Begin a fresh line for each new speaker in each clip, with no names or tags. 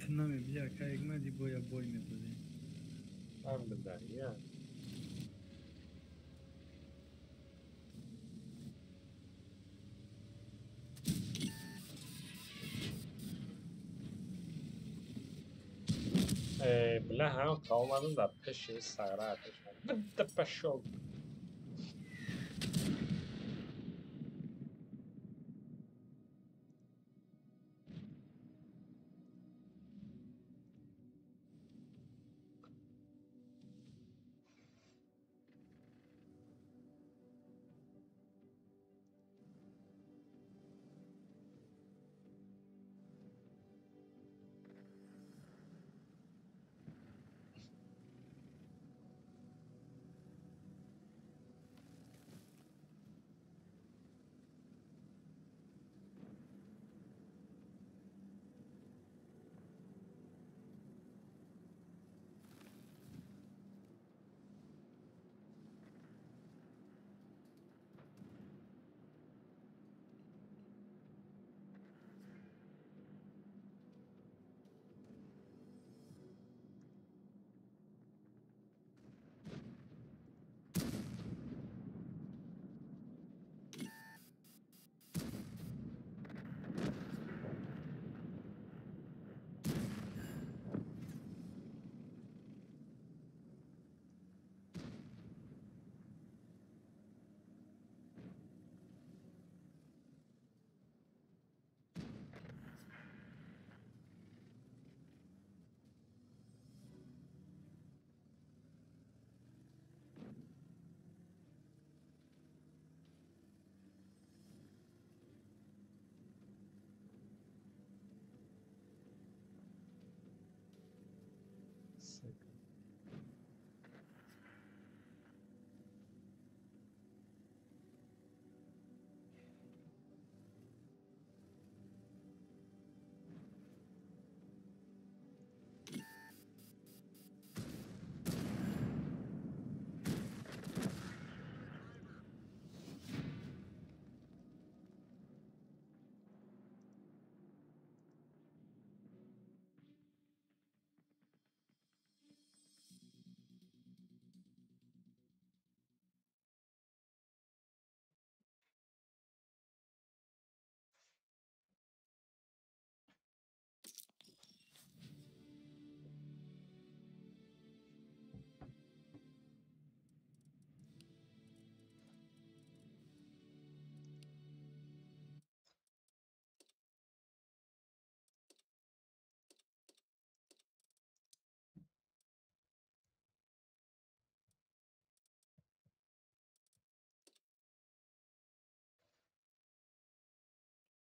Ту намебиди, ака эгмади боя бой медодем.
Ман бидария. Бля, ҳам омадам дар пеши сагра бидда пашол.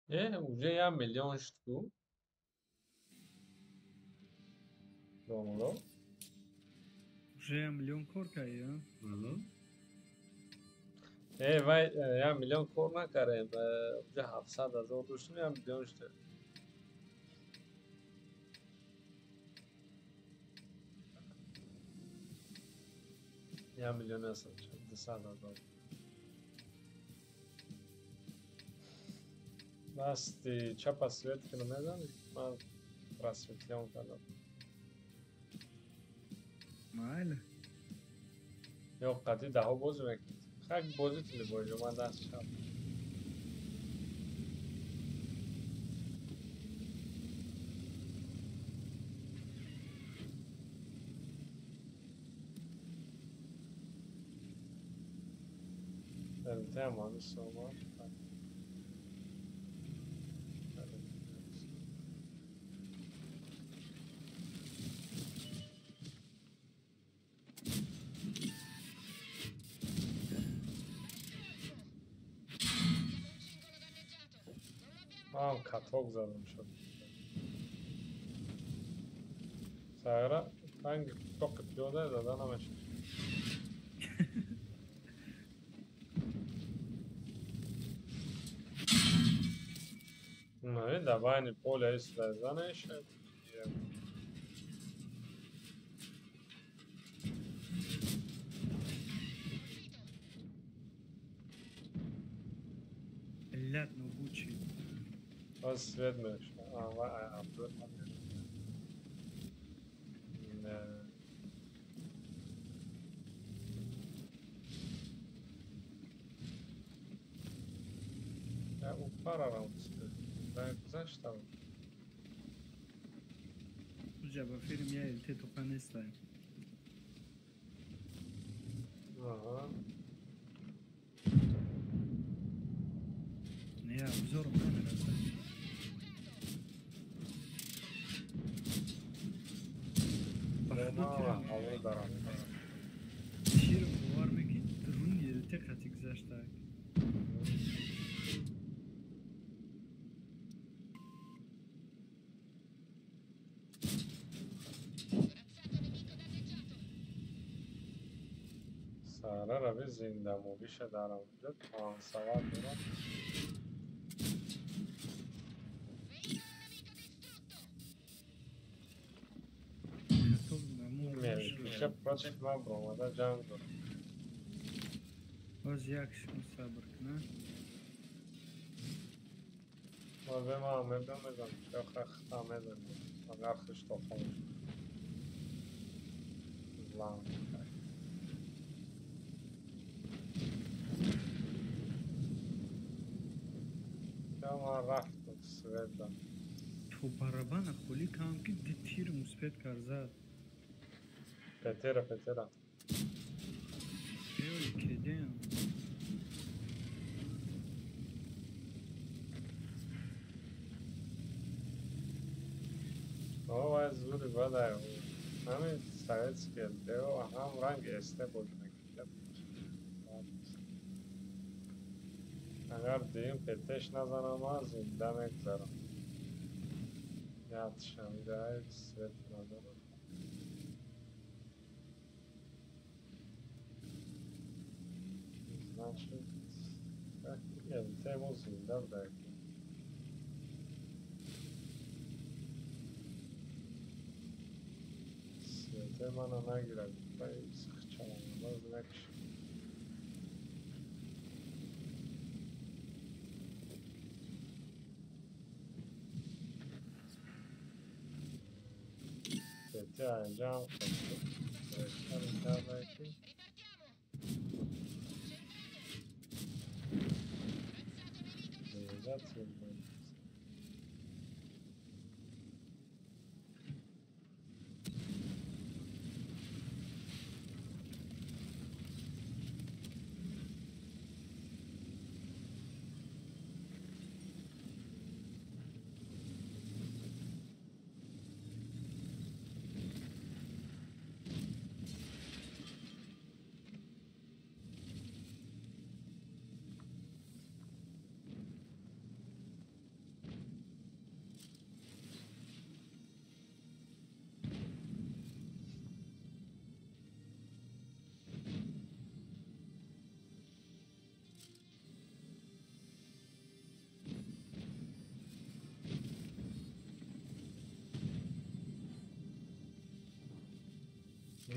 Уже я миллион штук. Домло.
Уже я миллион кор кай, а?
Вай, я миллион кор накарем. Уже 700,000 доштем, я миллион штук. Я миллион ҳастам, 200,000. Дасти чапа свет ки намезанӣ? Ман просветлён кардам.
Майли.
Ё қатъи даҳо бозӣ мекунед. Хак бозӣ тили боҷо, ман даст чап. Tamam, insomma. Ман каток задам шуд. Сагра танги тоқи пиёда зада намешавад. Не, да байни поля истода занешад.
Блядь, ну Гуччи.
Аз свет мешавад. нафарарам гузаштам.
Уҷа ба филм я ЛТ тоқа нестай.
Аҳа.
Не, обзором намерасад. Тирм бовар мекунӣ, дуруни ЛТ қати гузашта.
Сара рави зиндамовиша дар онҷо пансават дорад. Меша против ма бромада ҷанг дорад.
Боз як секунд сабр кунам.
Боз ма мебиём мезанам, хахта мезанам, агар хишто хомӯш. Лам. Ма рафтам света.
То барабана холӣ кам ки ди тир муспет карзад.
Петера, Петера.
Эй, кедем.
О, зури бадай. Ҳамин советский ЛТО ҳам ранг СТ бозӣ мекунад. Агар дуюм ПТш назанам, ман зинда мегузарам. Ятшам, свет надорам. Значит, ЛТ мо зинда буда. Свете мана нагирад, сихчамон, боз мекушам. ПТ анҷам хӯрд.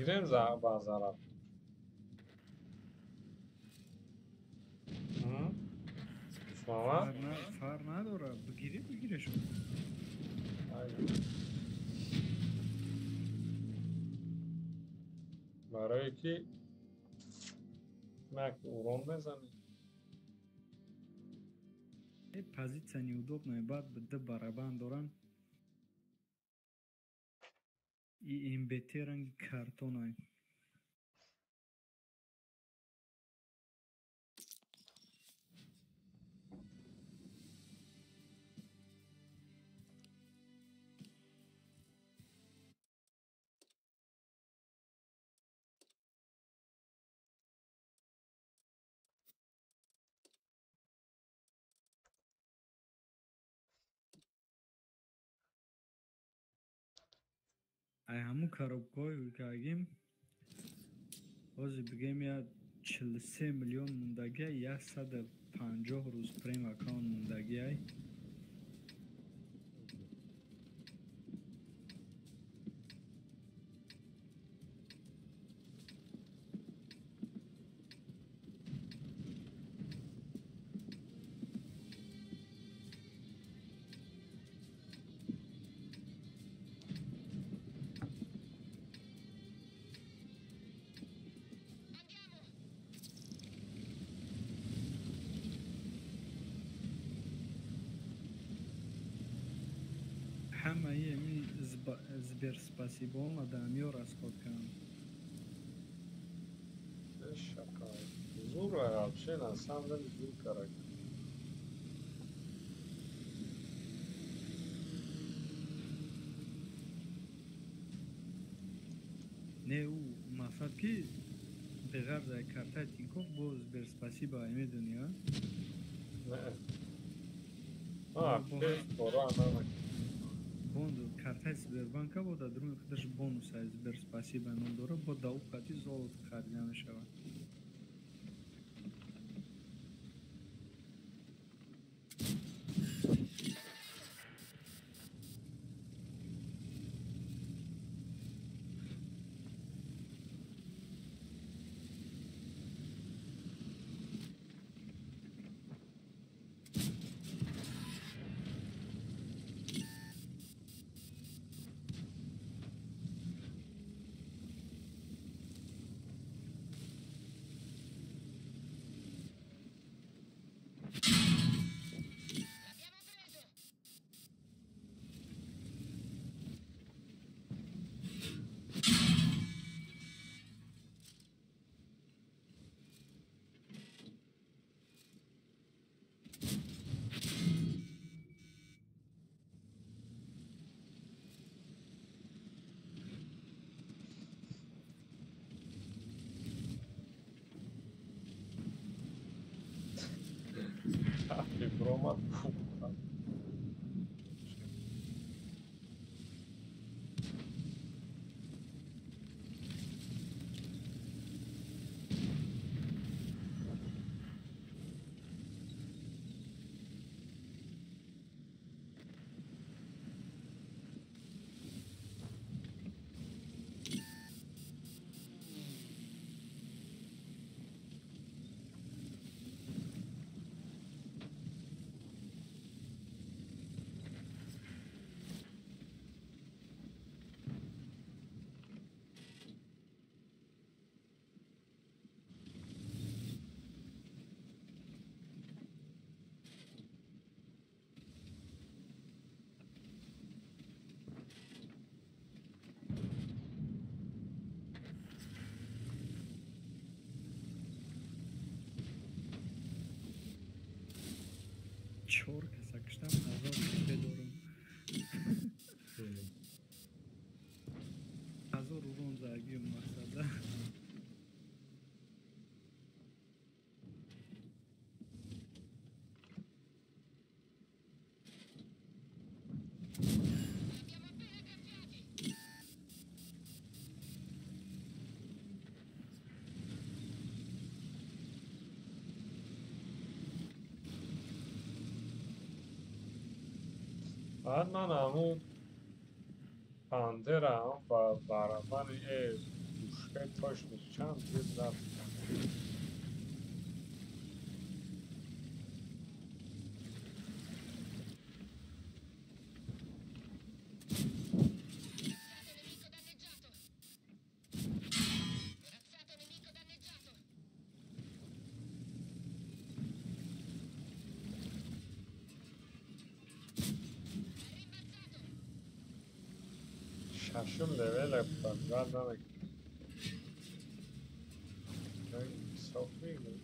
Гирем ба зарар. Душмана?
Фар надорад. Бигирӣ, бигиреш.
Барое ки мак урон мезанӣ.
Позиция неудобная, баъд ду барабан дорам. И МБТ ранги картонай. Ай ҳамун коробкаҳои ҳулкагим ҳозир бигем я 43 миллион мондагиай, 150 рӯз прем аккаунт мондагиай. Ҳамаи ами Сберспасибо омадаам ё расход кардам.
Зур вообще, на самом деле зур карак.
Не, ӯ мақсад ки беғарз ай картаи Тинькофф бо Сберспасибо ай, медонӣ, а? Картаи Сбербанка бо дар дуруни худаш бонус ай Сберспасибо ном дорад, бо да ӯ қати золото харида мешавад.
Бромад.
Чор каса киштам, 1000 КП дорам. 1000 урон задагиам мақсада.
Баъд ман ҳамун пантерам ба барабани пушкаи точно чанд тир рафт. Шашум левела будам, рад намекунам. Ҳисоб мегӯ.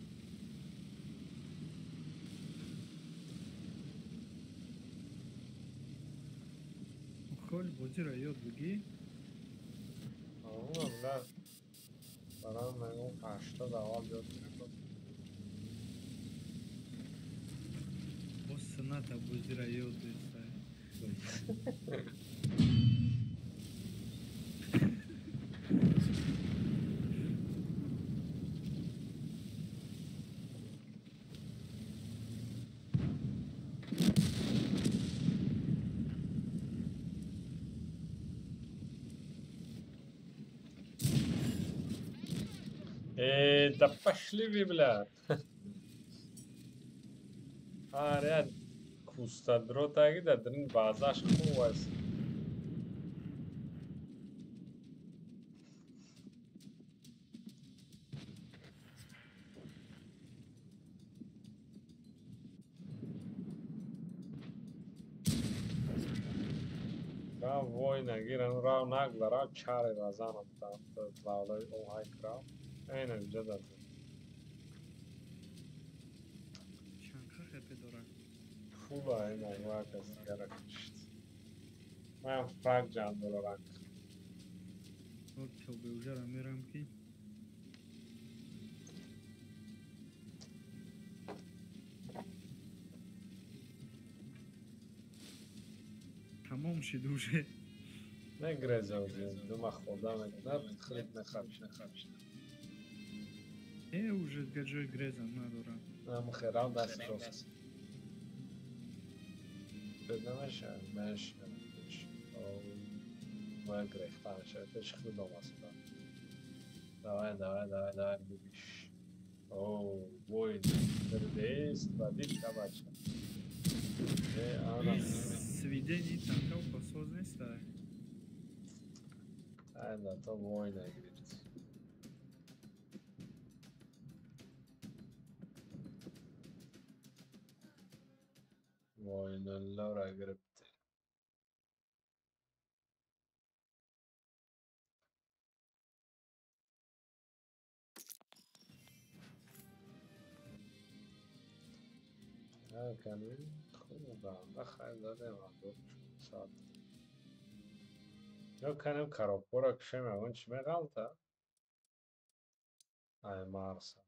Холи бозиро ёд бигӣ?
Ам на. Барам мегӯм 80 аввал ёд гирифтам.
Боз сената бозиро ёд бистай.
Да пошли вы, бля. Ҳар як кустадротаги дар дрин баъзаш хуб аст. Рав война гиран, рав нагла, рав чаре разанам там, лавлаи оҳайк рав. Эйна инҷа дадем.
Чанха хепе дорад?
Пула эйна як аз дигара кушт. Ман фраг ҷамъ дорам.
Тобеужара мерам ки тамом шид уже.
Мегреза уже, дума хӯрда мекунад, хлеб мехапшад.
Уже дигар ҷои грезам надорам.
Намхерам даст рост. Бедамешавад, мешавад. Моя грехта мешавад, пеши худом аст. Давай, давай, давай, давай, бубиш. О, бой, дердест, вадишка бача.
Сведение танков посоз неста.
Айда, то война гирифт. Войналлора гирифте. Канин хубам, хайр дадем сад. Ё канем коробкора кушем, ягон чӣ меғалта? Ай Марса.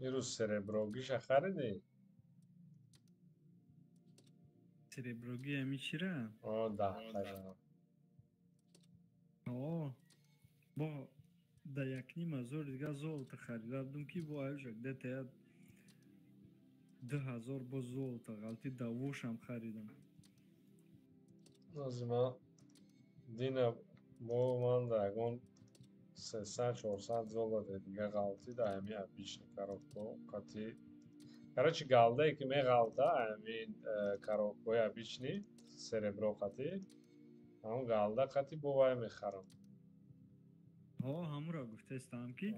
Ирӯз сереброгиша харидӣ?
Сереброги ами чира?
О, даҳта.
О, бо да якним ҳазор дига золото харида будум ки бо аюжа где-то я 2000 бо золото ғалти давошам харидам.
Лозима дина бо ман да ягон 300-400 золото дига ғалти да ами обычный коробко қати. Короче, галдае ки меғалта ами коробкои обычный серебро қати. Ҳамон галда қати бо вай мехарам.
Ҳо, ҳамуро гуфтаистам ки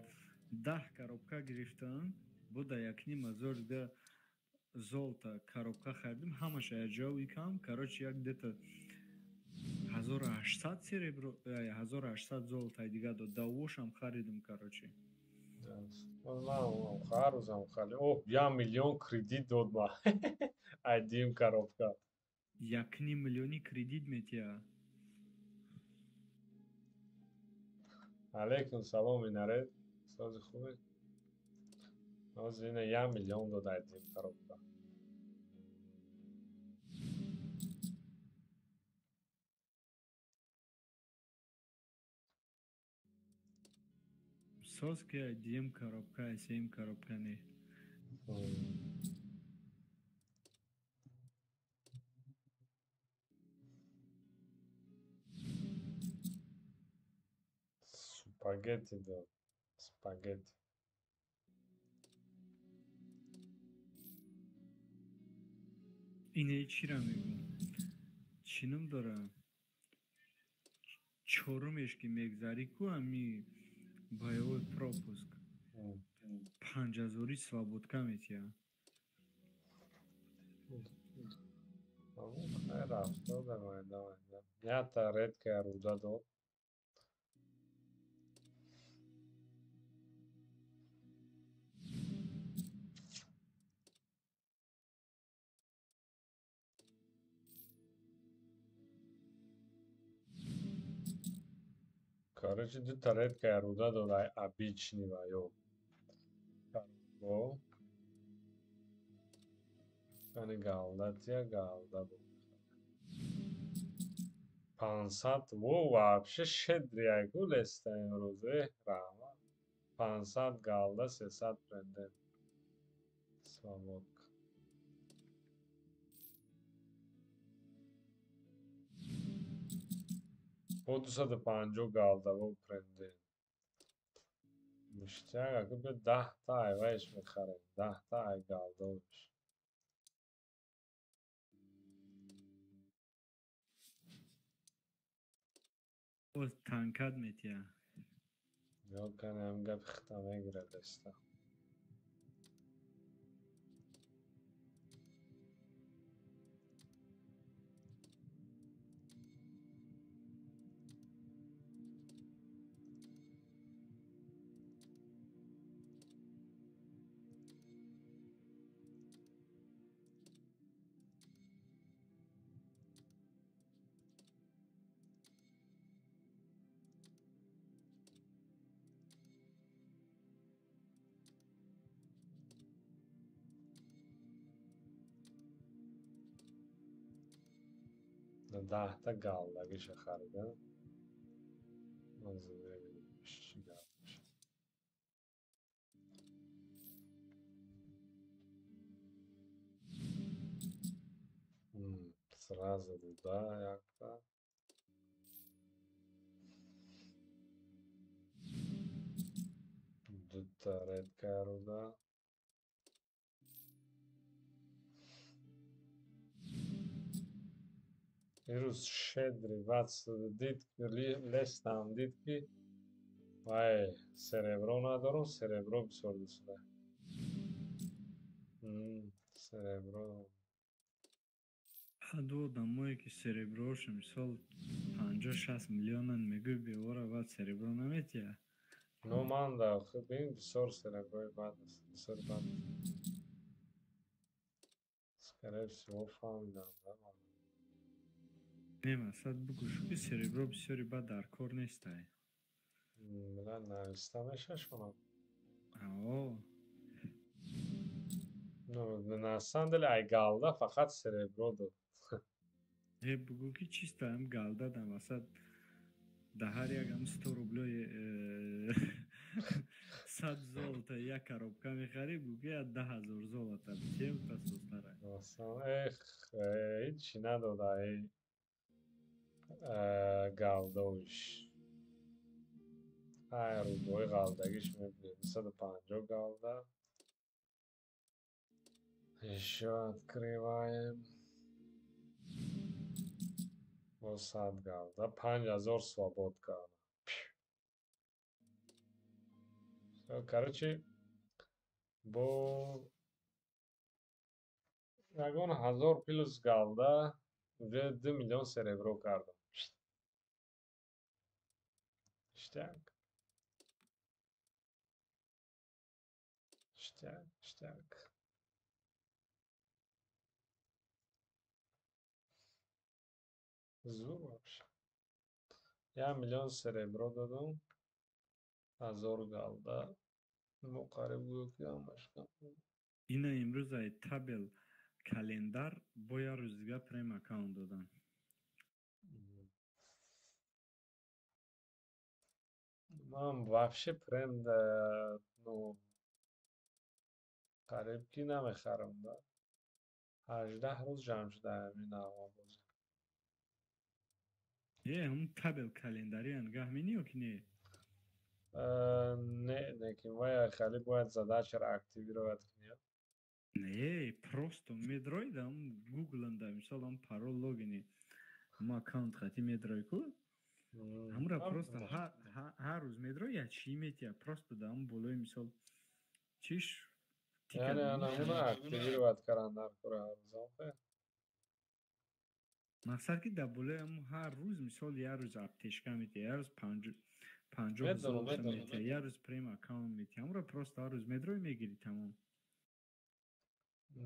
10 коробка гирифтам, бо да якним ҳазор дига золото коробка харидим, ҳамаша якҷо икам, короче, як где-то 1800 серебро, 1800 золотаи дига дод, давошам харидим, короче.
Ман ҳар рӯзам хали. О, 1 миллион кредит дод ма. Айдим коробка.
1,5 миллиони кредит метиҳад.
Алейкум салом, Инаре. Сози хубе? Ҳозир ина 1 миллион дод айдим коробка.
Соз ки айдим коробка, айсем коробка не.
Спагетти дод. Спагетти.
Ине чира мегӯм? Чӣ ном дора? Чорумеш ки мегзарӣ ку ами боевой пропуск. 5000 свободка метиҳад.
Рафт додам, давай. Ята редкая руда дод. Короче, дута редкая руда дод, обычный ва ё. Бо. Ани галда тия галда бо. 500 во вообще щедрый айгу леста имрӯз, раҳмат. 500 галда, 300 пренден. Свободка. Бо 250 галда во пренден. Ништяк, аку биё 10 та айваиш мехарем, 10 та ай галдовиш.
Боз танкад метиҳад.
Ё кани ҳам гапи хита мегирад деста. Даҳта галдагиша харидам. Ҳозир мебинем чӣ гап мешавад. Сразу руда якта. Дута редкая руда. Ирӯз щедрый вац дид, лестам дид, ки вай серебро надорам, серебро бисёр дӯст дорам. Серебро.
Ҳаду одамое ки сереброша мисол 50-60 миллионан, мегӯй бевора баъд серебро наметиҳад.
Ну ман да бин бисёр сереброи бад аст, бисёр бад аст. Скорее всего фаҳмидам, да ман.
Не, масалан бугӯ ки серебро бисёри бад дар кор нестай.
Била нависта мешашонам.
Ао.
Ну, на самом деле ай галда фақат серебро дод.
Э, бугӯ ки чисто ам галда да масалан да ҳар як ам 100 рублёи 100 золота як коробка мехарӣ, бугӯ ки 10 000 золота битем пас состара.
Масалан, эх, ҳичи надода ай галдовиш. Ай рудои ғалдагиш мебинед 250 галда. Ещё открываем. Бо 100 галда 5000 свобод кардам. Короче, бо ягон ҳазор плюс галда уже 2 миллион серебро кардам. Ништяк. Ништяк, ништяк. Зур вообще. 1 миллион серебро додам. 1000 галда. Мо қариб гӯё ки ҳамаш.
Ина имрӯз ай табел календар бо як рӯз дига прем аккаунт додам.
Ман вообще прем да, ну, қариб ки намехарам да. 18 рӯз ҷамъ шуда ҳамин нағмабозӣ.
Е, ҳамун табел календария нигаҳ менӣ ё ки не?
Не, лекин вай хеле бояд задачаро активировать кунӣ.
Не, просто медроид ам гугланда, мисол ам парол логини ҳамун аккаунт хати медрои ку, ҳамура просто ҳар рӯз медрои, я чӣ метия, просто да ҳамун болои мисол чиш.
Яъне ана активировать кардан дар кори ҳар рӯз.
Мақсад ки дар болои ҳамун ҳар рӯз мисол як рӯз аптечка метия, як рӯз 50 золото метия, як рӯз прем аккаунт метия, ҳамура просто ҳар рӯз медрои, мегирӣ, тамом.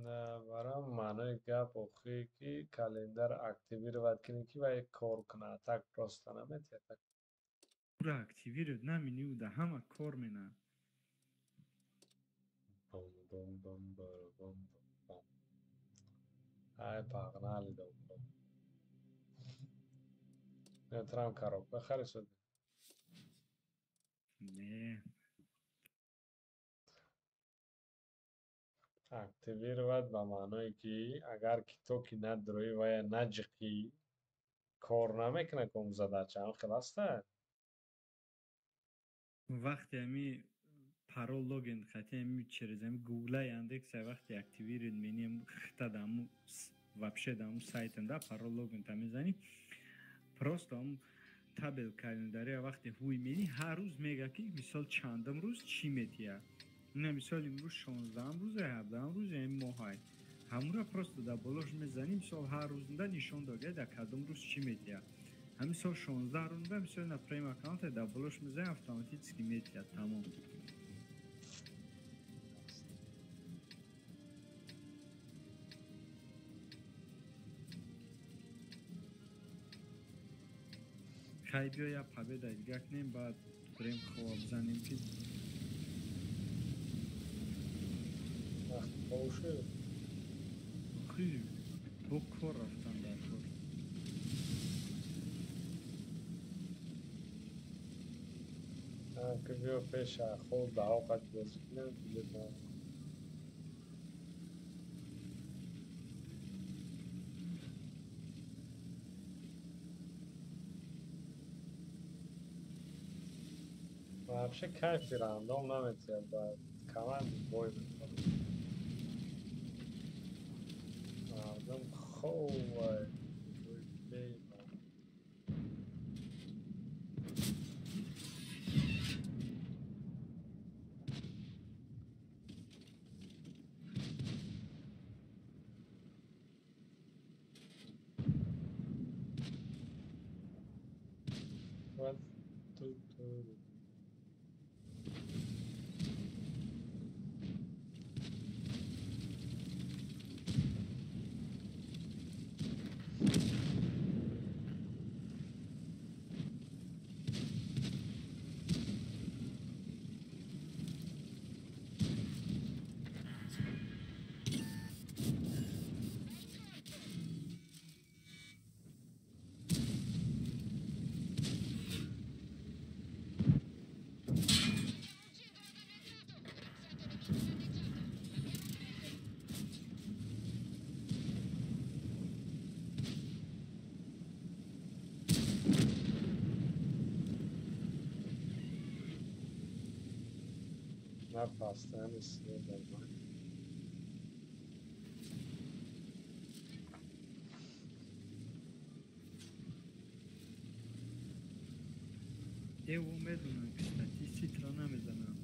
На, барам маънои гап охи ки календар активировать кунӣ, ки вай кор кунад, так просто наметиҳад.
Ура активировать намини, уда ҳама кор мена.
Бум бум бум бум бум. Ай, погнали, дум дум. Трам коробка хари шуд.
Не.
Активировать ба маъное ки агар ки то ки надроӣ ва я наҷиқӣ, кор намекунад ком задача, ҳам хел аста?
Вақте ами парол логин хати ами через ами гугла, Яндекс, вақте активировать менем хита даму вообще даму сайтанда парол логин та мезанӣ, просто ам Табел календария вақте ҳуй мени, ҳар рӯз мега ки мисол чандум рӯз чӣ метия. Ина мисол имрӯз 16-ам рӯзе, 17-ам рӯзе ин моҳай. Ҳамура просто дар болош мезанӣ, мисол ҳар рӯзда нишон дога дар кадом рӯз чӣ метия. Ҳамин сол 16 рӯзда мисол на прем аккаунте дар болош мезанӣ, автоматически метия, тамом. Хай биё я победа дига кунем, баъд бирем хоб бизанем ки
вақт бошад.
Охи, бо кор рафтан дар кор.
Ки биё пеша хоб даҳо қад бозӣ кунем, дига. Вообще кайфи рандом наметиҳад, ба команди бой мекунад. Мардум ховай. One, two, three. На постоянно следом.
Эво медонам, ки статистикро намезанам.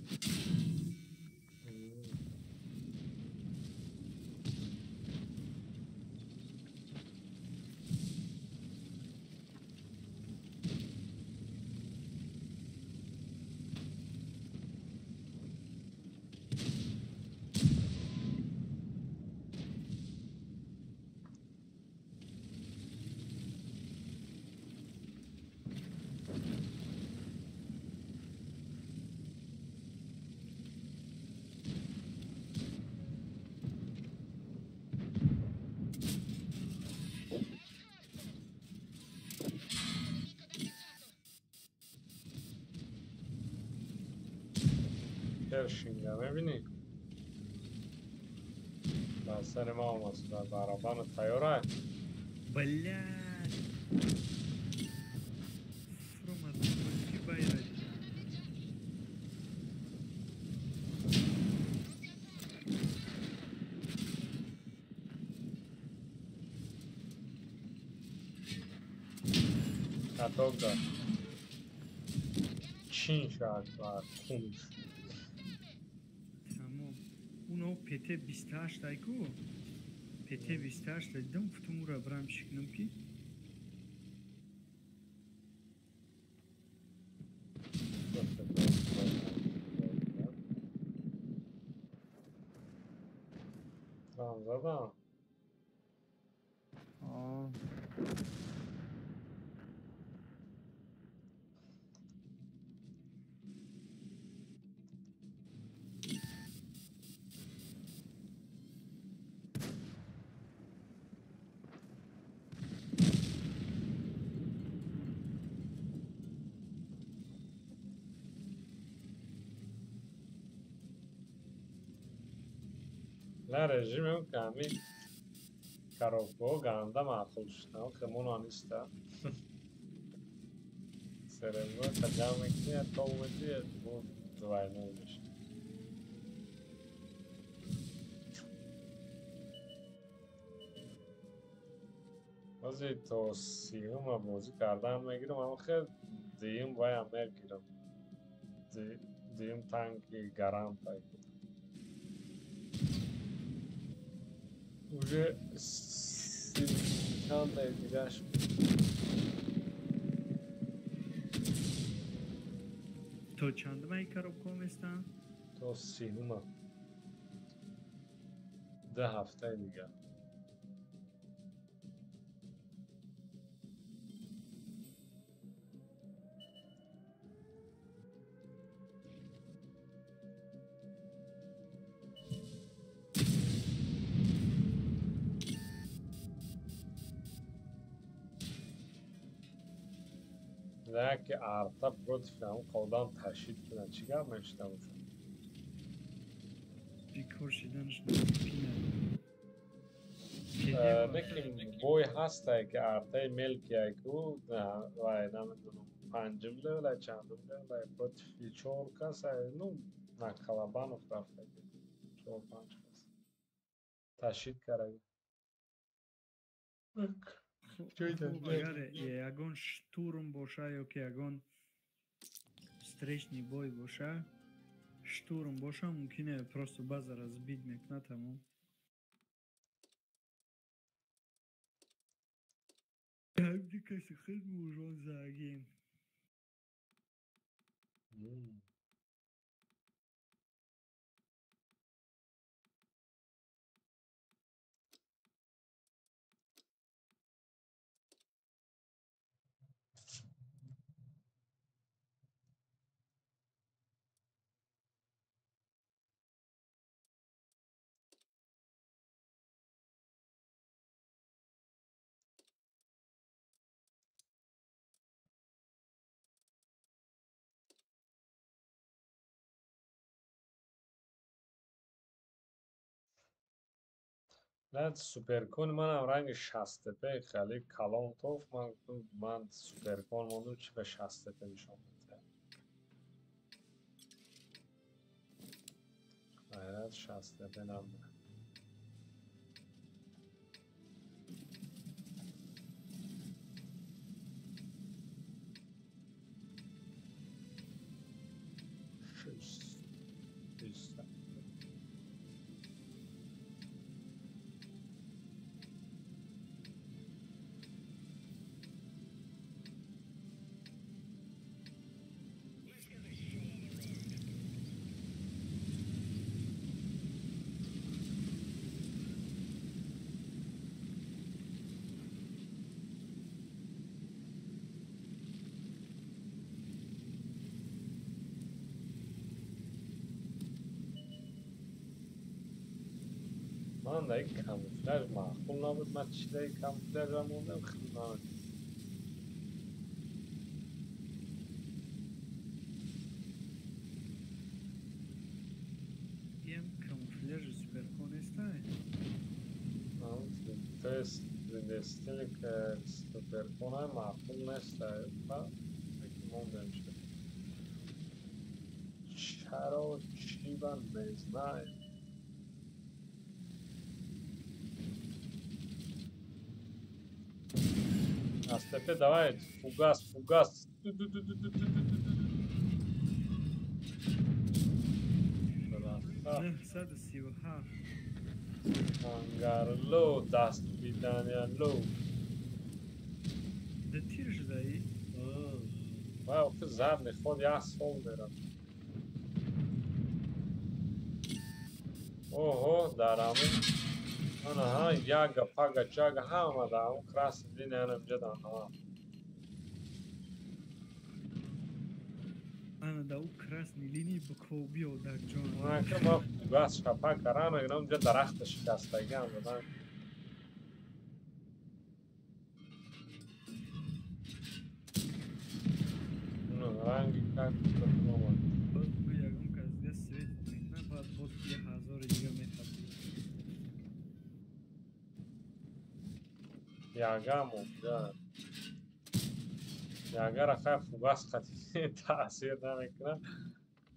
Першинга мебинӣ? Ба сари ма омад, дар барабану тайёра.
Блядь! Фромад, ки байра.
Каток да. Чин шад ва кунш.
Уно ПТ-28 айку? ПТ-28 дидам, гуфтам ура брам шикнам ки.
Там задам. На режимем ками коробко ганда маъқул шудам, хемона ниста. Серебро таҷам мекунӣ, тол метиҳ, бо двойной мешавад. Ҳозир то сиюма бозӣ кардан мегирам, аммо хел дуюм ваям мегирам. Дуюм танки гарант. Уже чандаи дигаш.
То чандума ин коробкаҳо местанд?
То сиюма. 2 ҳафтаи дигар. Яке арта против ҳамон одам ташид кунад, чӣ гап мешида бошад?
Бекор шиданаш мумкин.
Лекин бой ҳастае ки артаи мелкие ку вай намедонам панҷум левела чандум левела против чор кас, ну на Калабанов рафта 4-5 кас ташид карда.
Агар ягон штурм боша ё ки ягон встречный бой боша, штурм боша, мумкине просто база разбить мекунад тамом. Каси хел мужон загим.
Суперкон манам ранги шастепе хеле калон тоф, ман суперкон мондум, чи ба шастепе нишон медиҳад. Хайрат шастепе набуд. Ман дар ин камуфляж маъқул набуд, ман чӣ дар ин камуфляжа мондам, хеле намедонам.
Ям камуфляжи суперкон нестай?
То есть стили суперкона маъқул нестай, мондем шуд. Чаро чӣ ба не знаем. Астепе, давай, фугас, фугас.
Красава. 937.
Ангарло, до свидания, ло.
Да тир ждаи?
Вай, охи задний ход, я сол мерам. Ого, дараму. Анаҳа, яга, пага, чага, ҳама дар он красный линия анамҷа дар.
Ана да у красный линии биков биё дар ҷон.
Ака ма фугас шапа карам, мегирам инҷа дарахта шикастагиам додан. Ранги как омад.
Боз ягон кас дига свет мекунад, баъд боз 1000 дига мехаб.
Яга монда. Ягара хай фугас қати таъсир намекунад.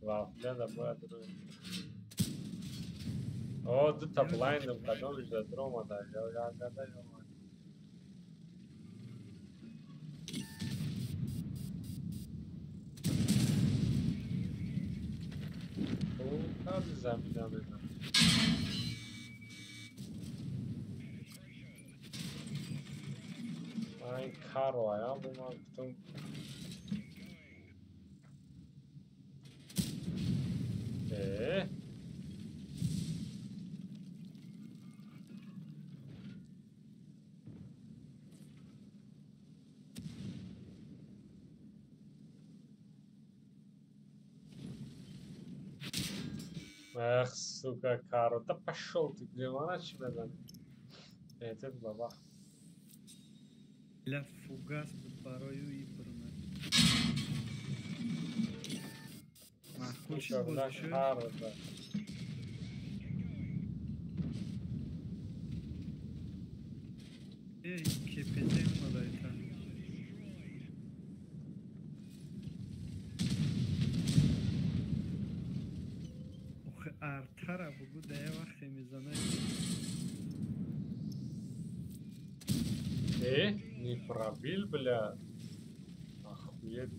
Вафляда бояд рӯ. О, дута блайндам кадомиш да дромада. Ё ягада ё. замина мезанад. Ман ин карро аям бо ман гуфтам. Э? Эх, сука, Каро, да пошел ты, где она тебя там? Этот баба.
Ля фугас под порою и брна.
Сука, да, Каро, да.
Эй, КПЗ малайта. Артара бугу да я вақте мезанад.
Э, не пробил, бля. Охуеть.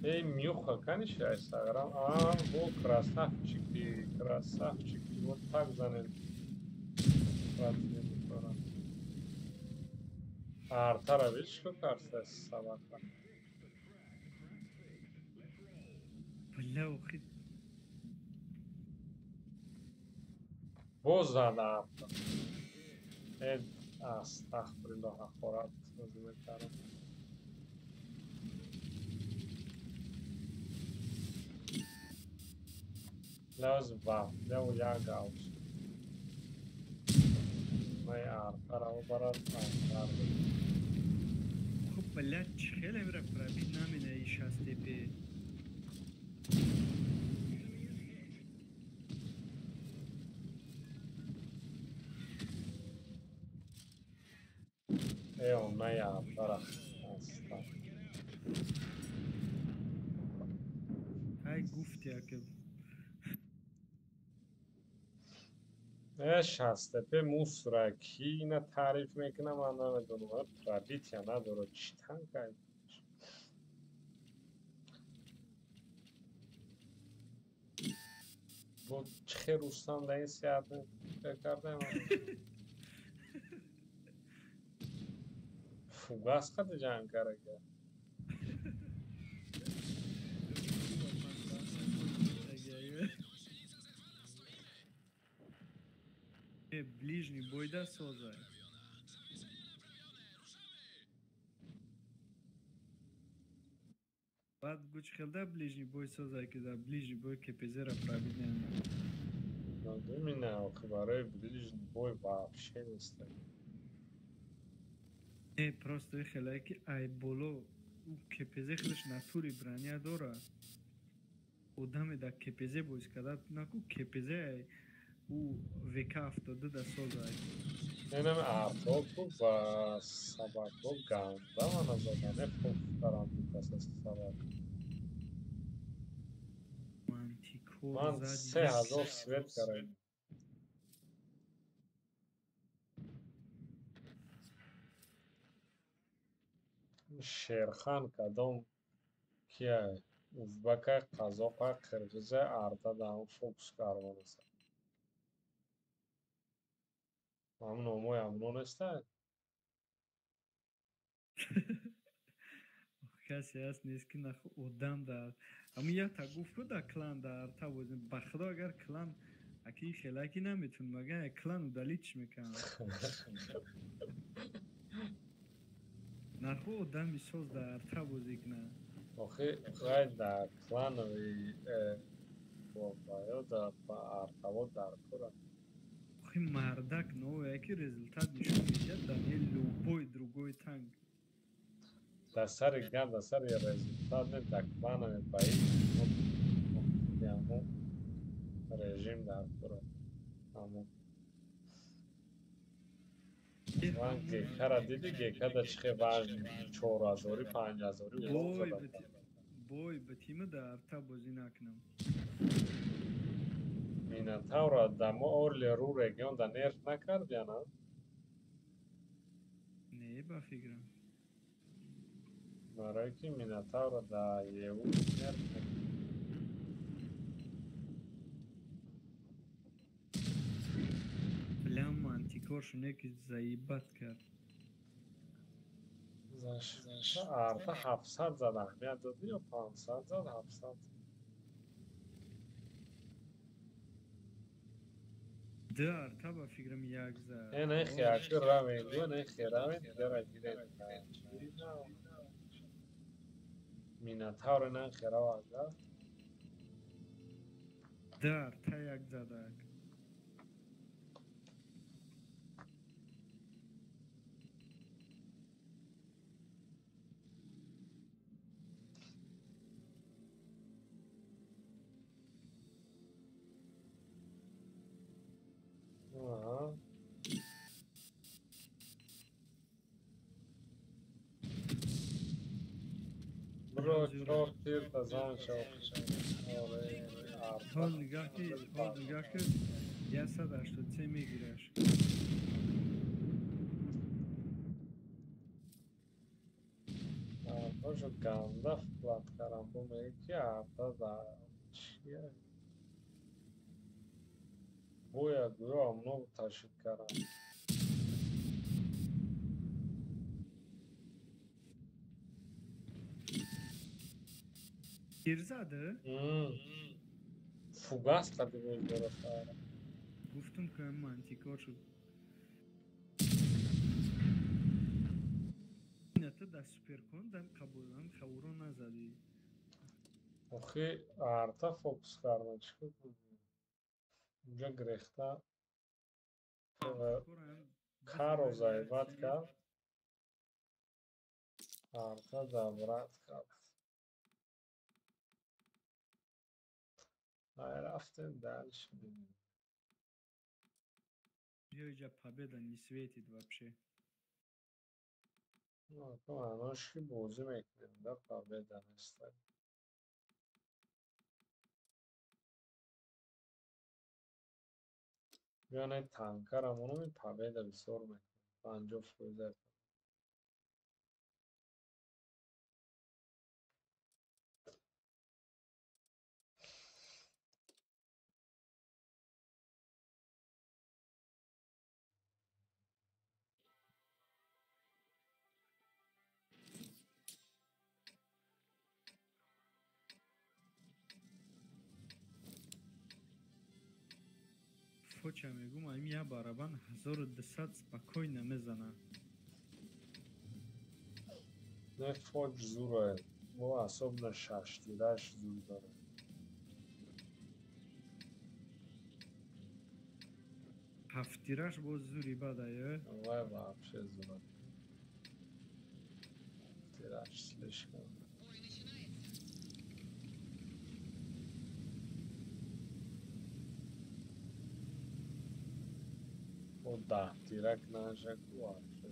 Эй, Мюха, конечно, Инстаграм. А, во, красавчики, красавчики. Вот так занят. Артара, видишь, как арта собака?
Бля, ухи.
Боз зад арта. Э, астағфируллоҳ, ҳақорат мекардам. Лавз вафля як гаус. Май артара барад артар.
Хуб, бля, хеле мера пробит намена и 6 ТП.
Э, он на артара.
Ай, гуфти аке.
Э, 6 ТП мусора. Ки ина таъриф мекунам, ман намедонам. Пробития надорад. Чӣ танка? Бо чӣ Рустам дар ин сеҳат кардам? Фугас қади ҷанг карда.
Ближний бой да созай. Баъд гуч хелда ближний бой созай, ки дар ближний бой КПЗ-ра пробит намекунад.
Надумина, охи барои ближний бой вообще нест.
Не, просто хелае ки ай боло ӯ КПЗ худаш натури броня дорад. Одаме дар КПЗ бозӣ карда наку КПЗ ай ӯ ВК-72 да созай.
Инам артоку ва собако ганда мана задане пуфтарам дукаса собак.
Мантикор
Ман
зади.
3000 свет карам. Шерхан кадом кия? Узбака, қазоқа, қирғиза, арта даам фокус карванаса. Ҳамун номои ҳамуно неста?
Касе ҳаст нест ки нах одам дар ҳамун якта гуфт ку дар клан дар арта бозем. Ба худо агар клан аки хелаки наметун, магар як клан удалить мекунам. Наху одами соз дар арта бозӣ кунад.
Охи вай дар кланови бо дар артаво дар кура.
Охи мардак новое ки результат нишон медиҳад дар любой другой танк.
Дар сари гап, дар сари результат не, дар кланови баи ҳамун режим дар кура. Ҳамун. Ман ГК-ра диди, ГК да чӣ хел важни 4000, 5000
Бой бой ба тима дар арта бозӣ накунам.
Минотавра да мо Орли ру регион да нерф накард я на?
Не, ба фикрам.
Барои ки Минотавра да ЕУ нерф накард.
Мантикоршу неки заебать кард.
Арта 700 зад аҳамият додӣ ё 500 зад 700?
Ду арта ба фикрам як зад.
Э не хиякӣ равем, гӯ не хиравем, дигара гирем. Минотавре на хирава да?
Ду арта як задак.
Ага. Бро, чор тир тазан шав.
Ҳол нигаҳ ки, ҳол нигаҳ ки 183 мегираш.
Бошо ганда вклад кардам, бо мегӯ ки арта да чия? Боя гӯё амно ташид кардам.
Тир зада?
Фугас қади боз дорад.
Гуфтум ки мантикор шуд. Ната да суперкон дам қабулам хавро назадӣ.
Охи арта фокус кардам чӣ кунам? Унҷа грехта каро заебать кард, арта забрат кард. Ай рафтем дальше.
Ёҷа победа не светит вообще.
Ну, то маънош ки бозӣ мекунем, да победа нест. Яъне танкара монум победа бисёр мекунем. 50%.
Фоча мегум, ами я барабан 1200 спокойно мезана.
Не фоч зурае, мо особенно шаштираш зур дорад.
Ҳафтираш боз зури бадае?
Вай вообще зура. Ҳафтираш слишком. О даҳтирак наша ку вообще.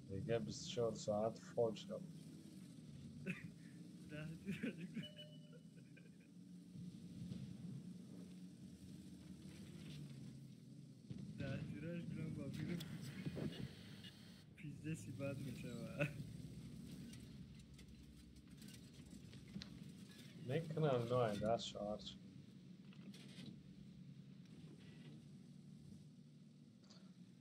Дига 24 соат фоч равад.
Даҳтираш гирам ба фикрам пиздеси бад мешавад.
Мекунам ной даст шоарч.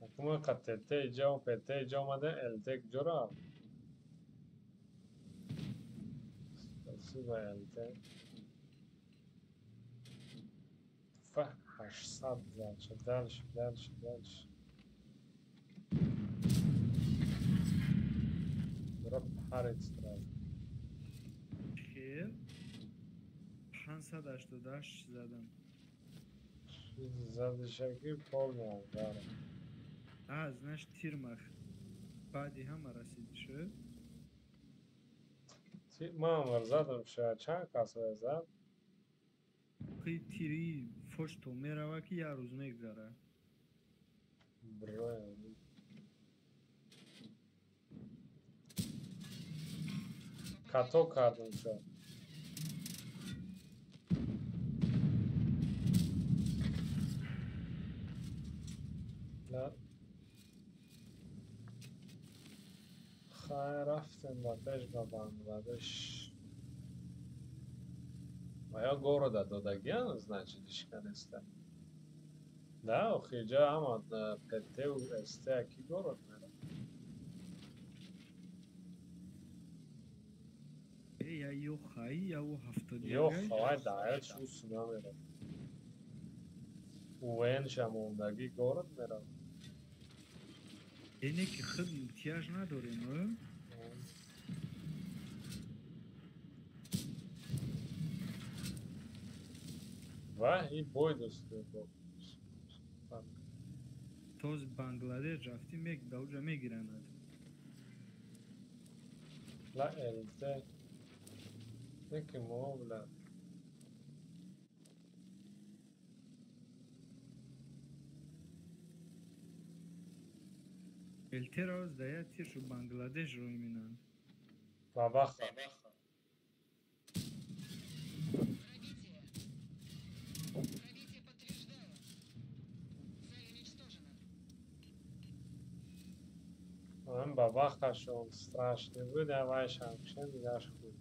Акума қа ТТ иҷа ПТ иҷа омада ЛТ куҷо рафт? Спасибо ЛТ. Ф 800 зад шуд. Дальше, дальше, дальше. Бро парит сразу.
Хел 588 задам.
Задишаки полная дара.
А, знаешь, тирмах. Баъди ҳама расид шуд.
Ман задам шояд чанд кас зад?
Хи тири фош то мерава ки як рӯз мегзара.
Бро. Като кардам шояд. Хайр рафтем ба пеш ба Бангладеш. Ва ё города додагиан, значит, ишканеста. Да, охи иҷа ҳама ПТ-у СТ ки город меравад.
Я ё хаи, я ӯ ҳафтоду
Ё хавай даят шу суда меравад. УН-ша мондагӣ город меравад.
Эне ки худ муҳтияж надорем,
Ва и бой дӯст.
Тоз Бангладеш рафтӣ, да уҷа мегиранад.
Ла ЛТ. Неки мо бла.
ЛТ-ро да як тиршу Бангладеш рӯй минанд.
Бабаха. Ман бабахашон страшный буд, авай шамшен дигаш худ.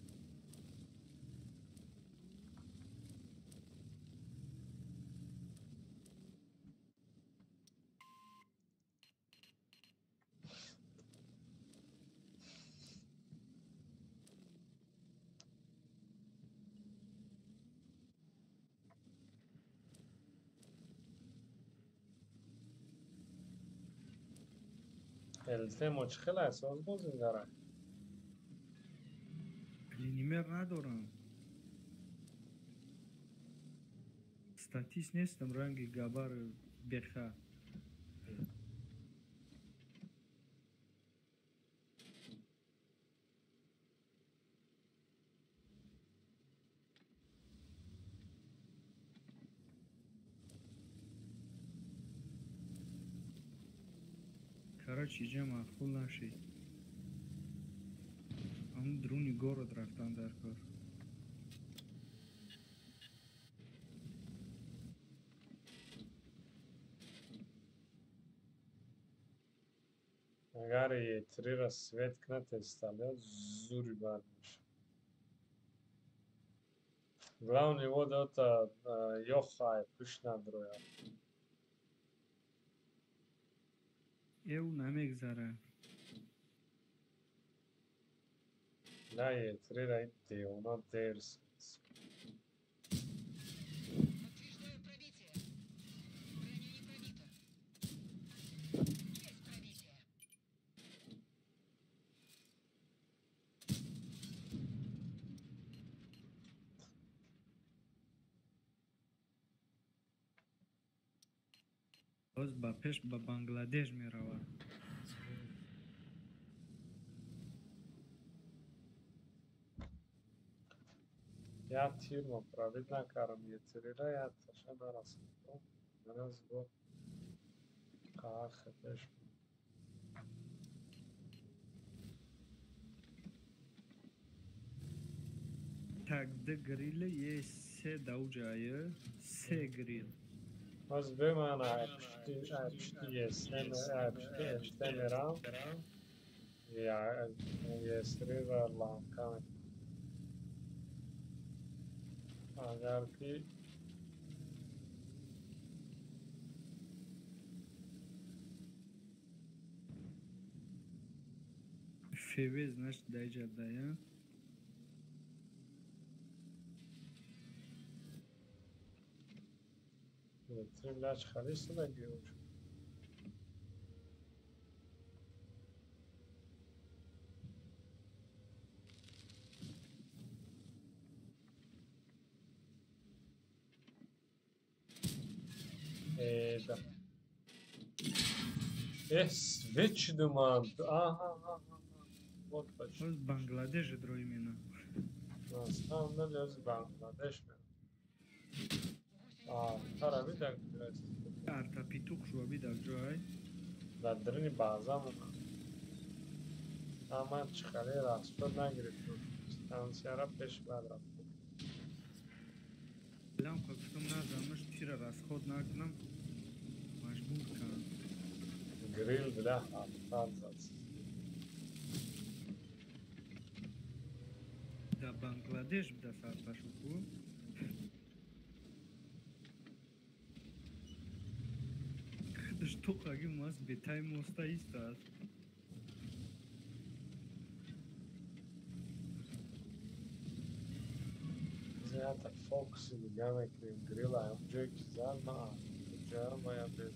ЛТ мо чӣ хел аст? Оз бозӣ дорад?
Линимер надорам. Статист нестам ранги габар беха. Короче, иҷа маъқул нашид. Ам друни город рафтан дар кор.
Агар Е3-ра свет кунад, тесталиёт зури бад мешавад. Главный вот это ёхай пӯш надрояд.
Эв намегзара.
На Е3-ра и девона дерс.
Подтверждаю пробитие. Броня не пробита. Есть пробитие.
Боз ба пеш ба Бангладеш меравад.
Я тир мо пробит накардам Е3-ра, я таша нарасидам. Маназ бо қахтеш.
Так, д грил е се дауҷае, се грил.
Боз бе ман ай пушти СМ, ай пушти ЛТ мерам. Я Е3-ра ланка мекунам. Агар ки
ФВ, значит, даиҷа дая.
Е3 бля чӣ хали истодагӣ уч. Да. Э, свет шудуман. Аҳа, вот почему.
Боз Бангладеш рӯй мина.
На самом деле, оз Бангладеш меравад. А, тара видак.
Арта питух шуа бидак ҷой.
Дар даруни база монад. Ама чӣ хеле расчёт нагирифтам. Стансияра пеш бад рафтам.
Лам гуфтам назамаш тира расход накунам. Маҷбур кардам.
Грил бля ҳафтад зад.
Да Бангладеш буда сарпашу ку. Утоқаги мас бетай моста истад.
Зията фокуси дига мекунем грила ҳамҷое ки зад ма ҷа мая бед.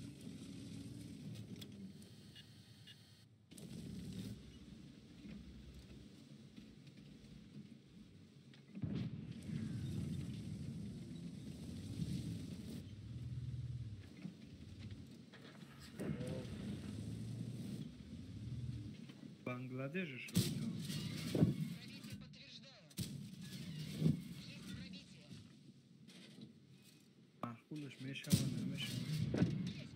Бангладеш шо?
Пробитие подтверждаю. Есть пробитие.
Маъқулаш мешава, намешава.
Есть пробитие.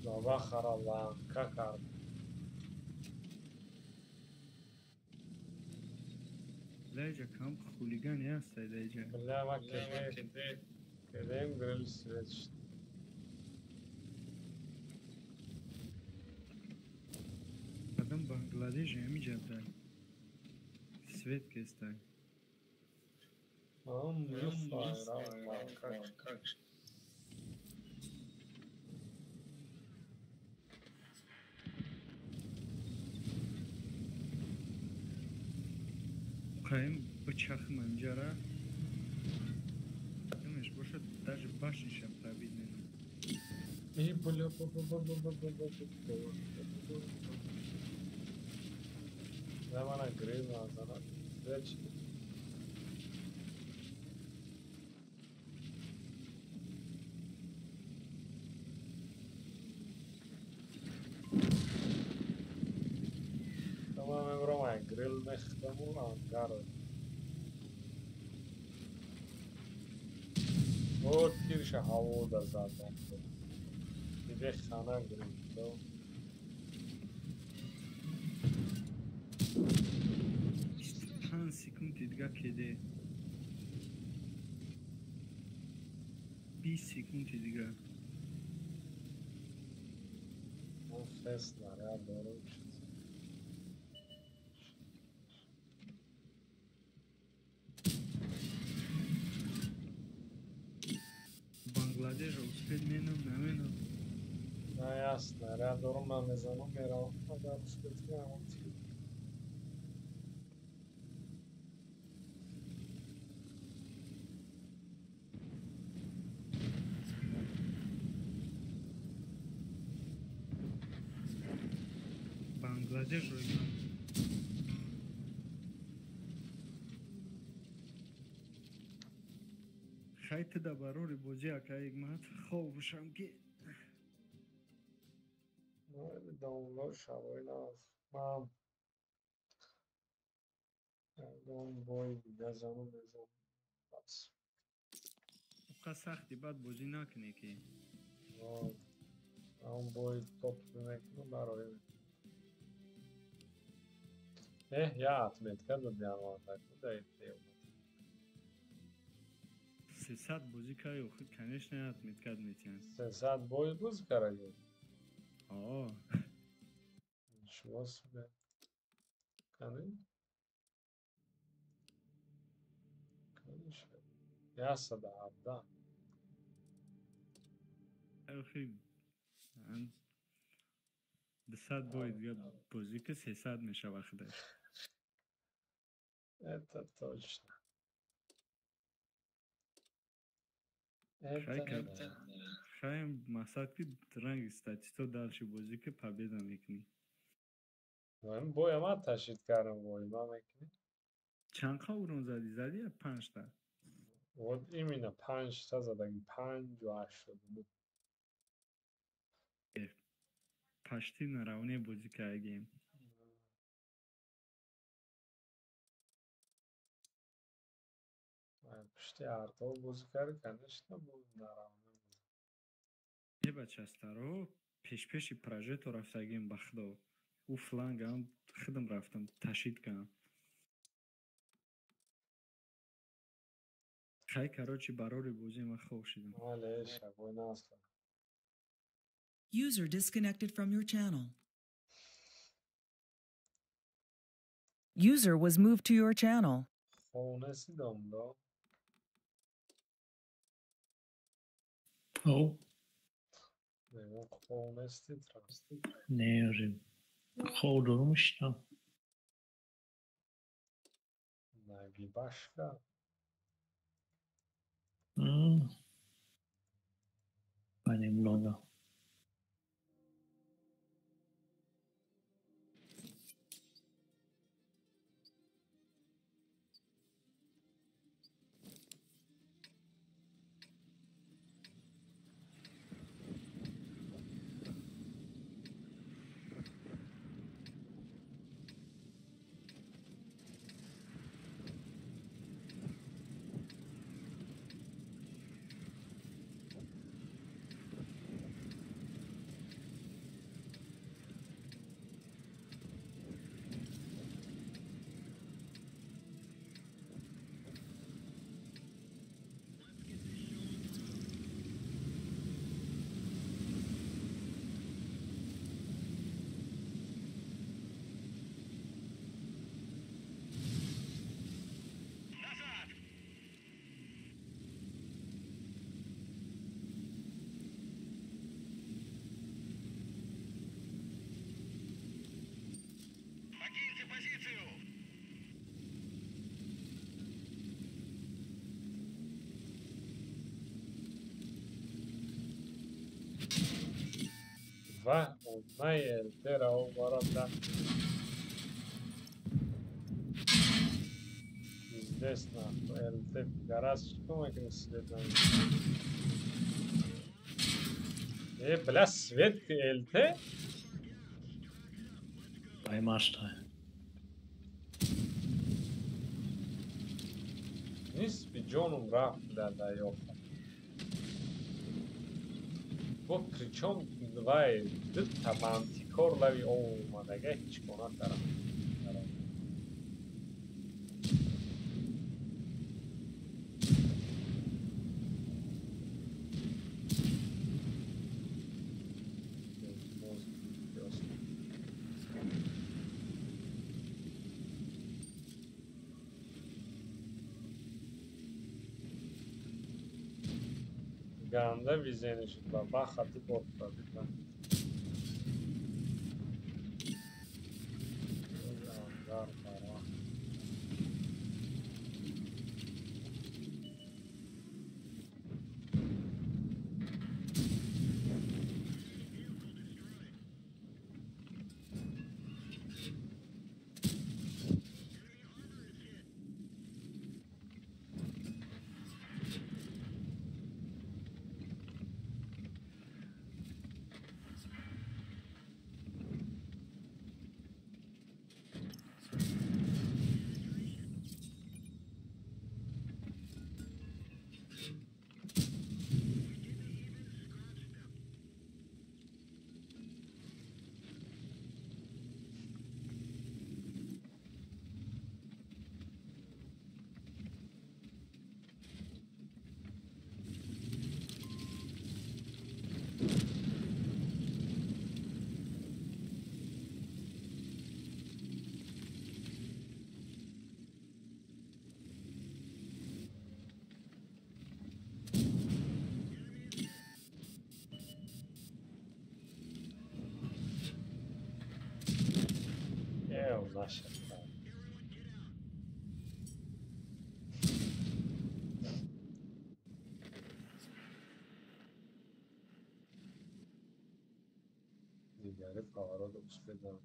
Баба хара ланка кард.
Лайҷа кам хулигани ҳастай лайҷа.
Бля, ма кедем грил свет шуд.
Адам Бангладеш ҳамиҷа свет кестай.
Ам юфайра ланка.
Хаем бычахм ҳамиҷара. Думаешь, бошад даже башниша пробить менам.
И бля ба ба ба ба ба ба ба ба ба. Да мана грил назанад. Свет шуд. Тама мебром ай грил мехтаму ангаро. О тирша ҳаво да задан. Диде хана грил то.
25 секунди дига кеде. 20 секунди дига.
Ман фест наряд дорам чиз.
Бангладешро успеть менам, наменам.
На я снаряд дорам, намезанам, меравам, агар успеть кунам тир.
Бангладешро играм. Хай тида барори бозӣ ака ҳикмат хоб бошам ки.
Домло шавои наз. Ман ягон бои дига зану мезанам. Бас.
Уқа сахти баъд бозӣ накунӣ ки.
Ҳамон бои топ мекунам барои. Эҳ, я отметка додиам даи тема.
300 бозӣ карди охир, конечно, отметка метиҳанд.
300 бой бозӣ кардаги?
О.
Ничего себе. Кани? Конечно. 117.
Охир 200 бой дига бозӣ ки 300 мешава худаш.
Это точно. Это да.
Хаем мақсад ки ранги статисто дальше бозӣ ки победа мекунӣ.
Ман боя ман ташид кардам, бой ман мекунӣ.
Чанд қа урон задӣ? Задӣ я панҷта?
Вот именно панҷта задаги, 5 ва 89.
Почти наравне бозӣ кардем.
Пушти артов бозӣ кард, конечно, бо наравне бозӣ.
Е бачастаро пешпеши прожето рафтагим ба худо. Ӯ флангам худам рафтам ташид кардам. Хай, короче, барори бозӣ ман хоб шидам.
Вале шабой насла.
User disconnected from your channel. User was moved to your channel.
Хона сидам да.
О.
Мегӯям, хоб нести,
Не, уже хоб дорум, шитам.
Нагибашка.
Понемногу.
Ва, однаи ЛТ-ра оварада. Пиздец, нахуй. ЛТ пидорас, чӣ мекунӣ свет на? Э, бля, свет ЛТ?
Паймаштай.
Нисфи ҷонум рафт, бля, да ёфта. Бо причём вай дута мантикор лави омадага ҳеҷ кор накардам. Ганда везение шуд, ба баха ду бор пробитам. Ангар бара. Наша. Дигари поворот успеда.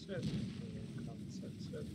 Свет концерт, свет.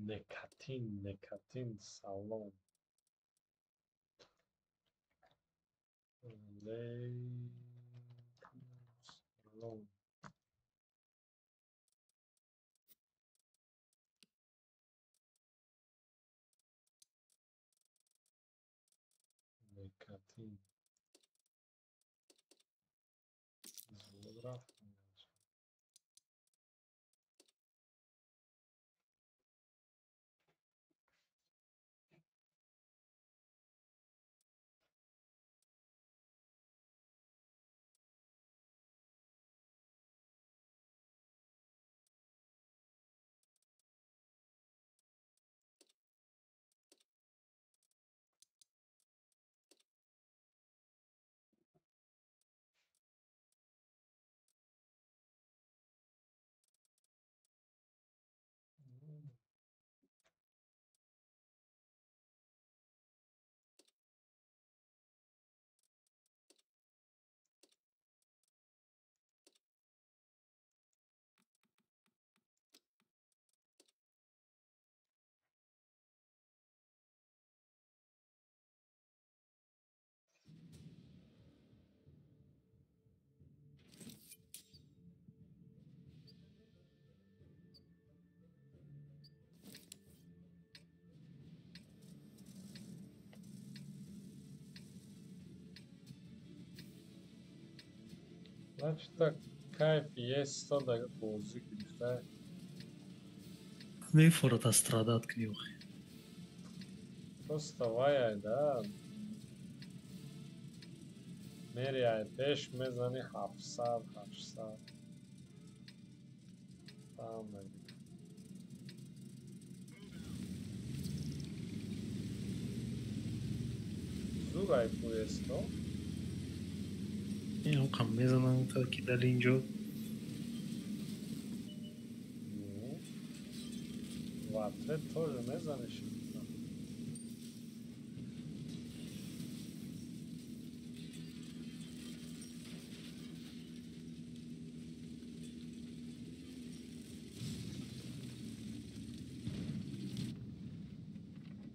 Некатин, некатин, салом. Алейкум салом. Некатин. Зуд рафт. Значит так, кайф есть, да бозӣ гирифта.
Мефорад аз страдат кунӣ охи.
Просто вай да. Мери ай пеш мезани 700, 800. Там мегирӣ. Зур ай поездо.
Инқам мезанам то ки дар инҷо.
Ну, в ответ тоже мезаниш.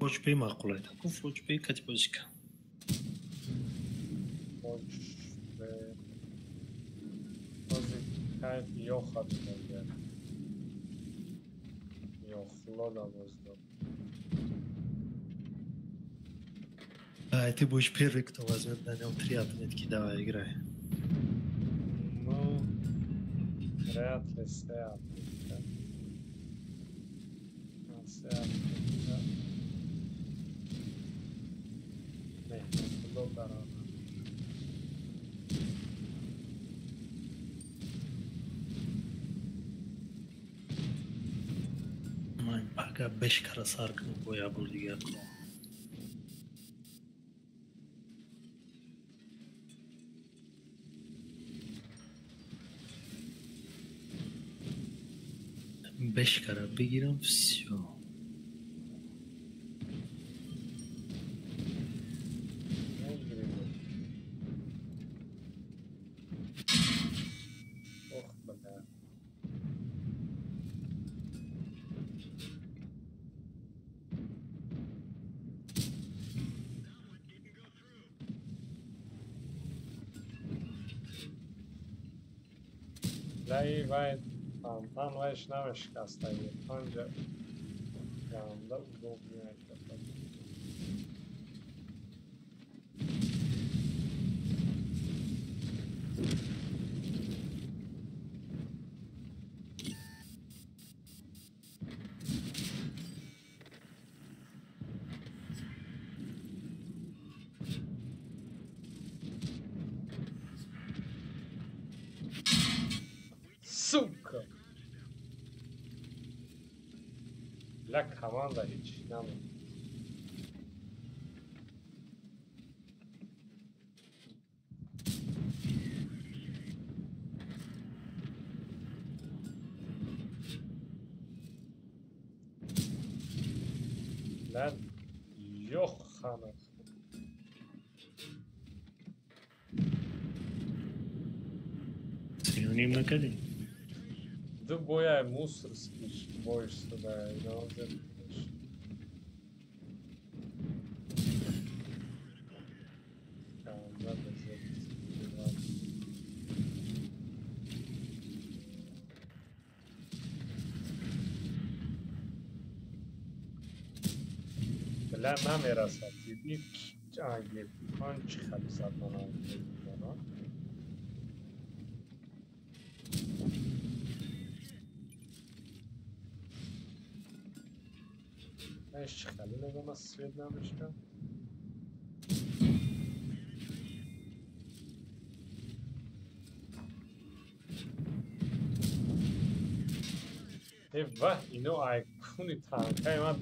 Фочбей маъқул айда. Ку фочбей кати бозӣ кан.
Кайф ёха дидагар. Ёхлода боздор.
А ты будешь первый, кто возьмет на нем 3 отметки. Давай, играй.
Ну, вряд ли се отметка. Се отметка. Не, худо дарона.
Агар бешкара сар кунам, бо як бор дигар кунам. Бешкара бигирам, всё.
Ох, бля. Лаи вай фонтан вайш намешикастаги. Панҷа ганда удобный айката. Сука! Бля, команда ҳеҷ намонд. Бля, ёхана.
Синоним накардем?
Ду бояй мусорский боиш шуда. Ино Грила намерасад. Диди гепан чӣ хали зад мана. Чӣ хали мегӯям, аз свет намешкам. Э ваҳ, ино айкуни танкаи ман.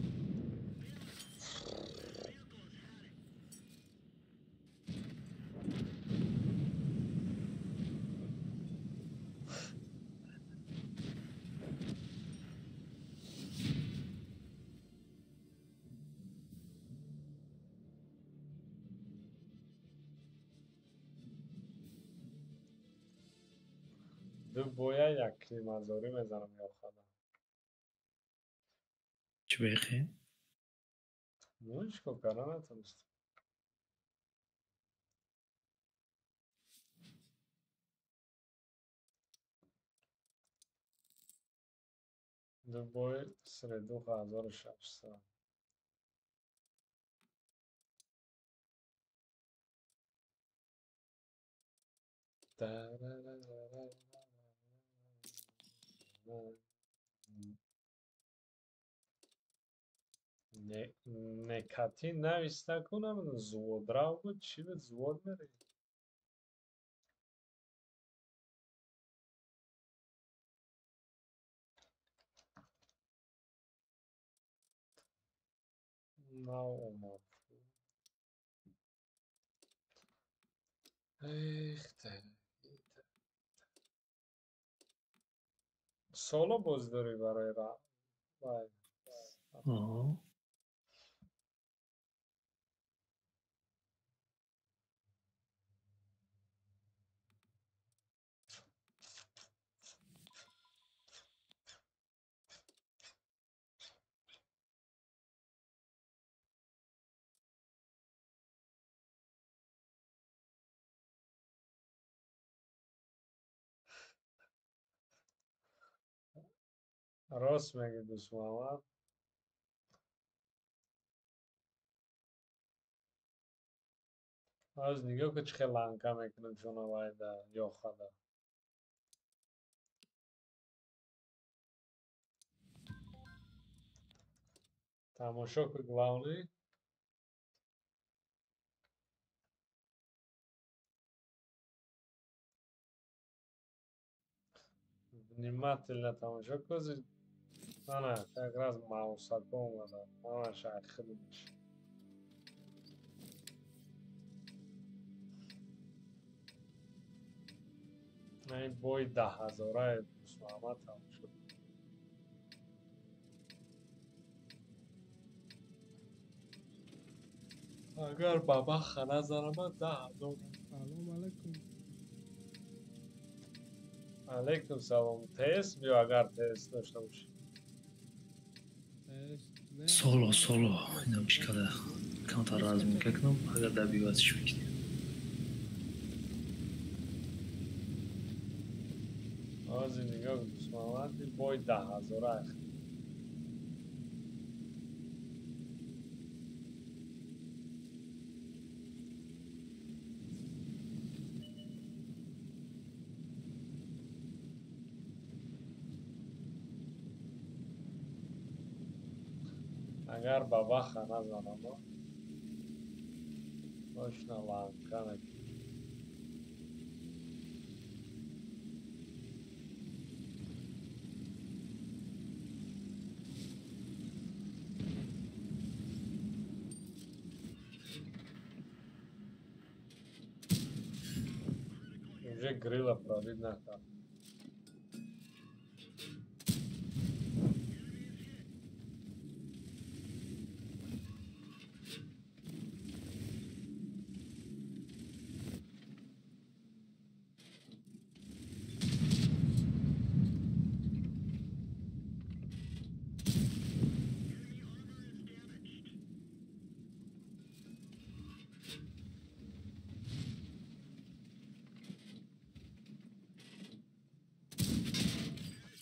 Ду боя як климазорӣ мезанам ё хада.
Чӣ бехе?
Ну, чӣ кор карда натонистам. Ду бой среду 1600. Некати нависта кунам, зуодрав буд, чӣ буд, зуод мерӣ? Нав омад. Эх, соло боз дорӣ барои вай.
Оҳо.
Рост мегӯӣ, Дӯстмуҳаммад. Аз нигоҳ кун, чӣ хел ланка мекунад ҷонавайда ёхада. Тамошо кун, главный. Внимательно тамошо кун. Ана, как раз маусако омада. Ҳамаш айхил мешавад. Ин бои 10 000-аи Дӯстмуҳаммад тамошо. Агар ба баха назанам, 10 000.
Салом алайкум.
Алайкум салом. Тест биё, агар тест дошта бошӣ.
Тест не.
Соло, соло. Инам ишкала камтар разминка кунам, агар добиваться мекунем.
Ҳозир нигоҳ кун, Дӯстмуҳаммад, ин бои 10 000-а. Агар ба баха назанам, точно ланка мекунам. Уже грила пробить накард.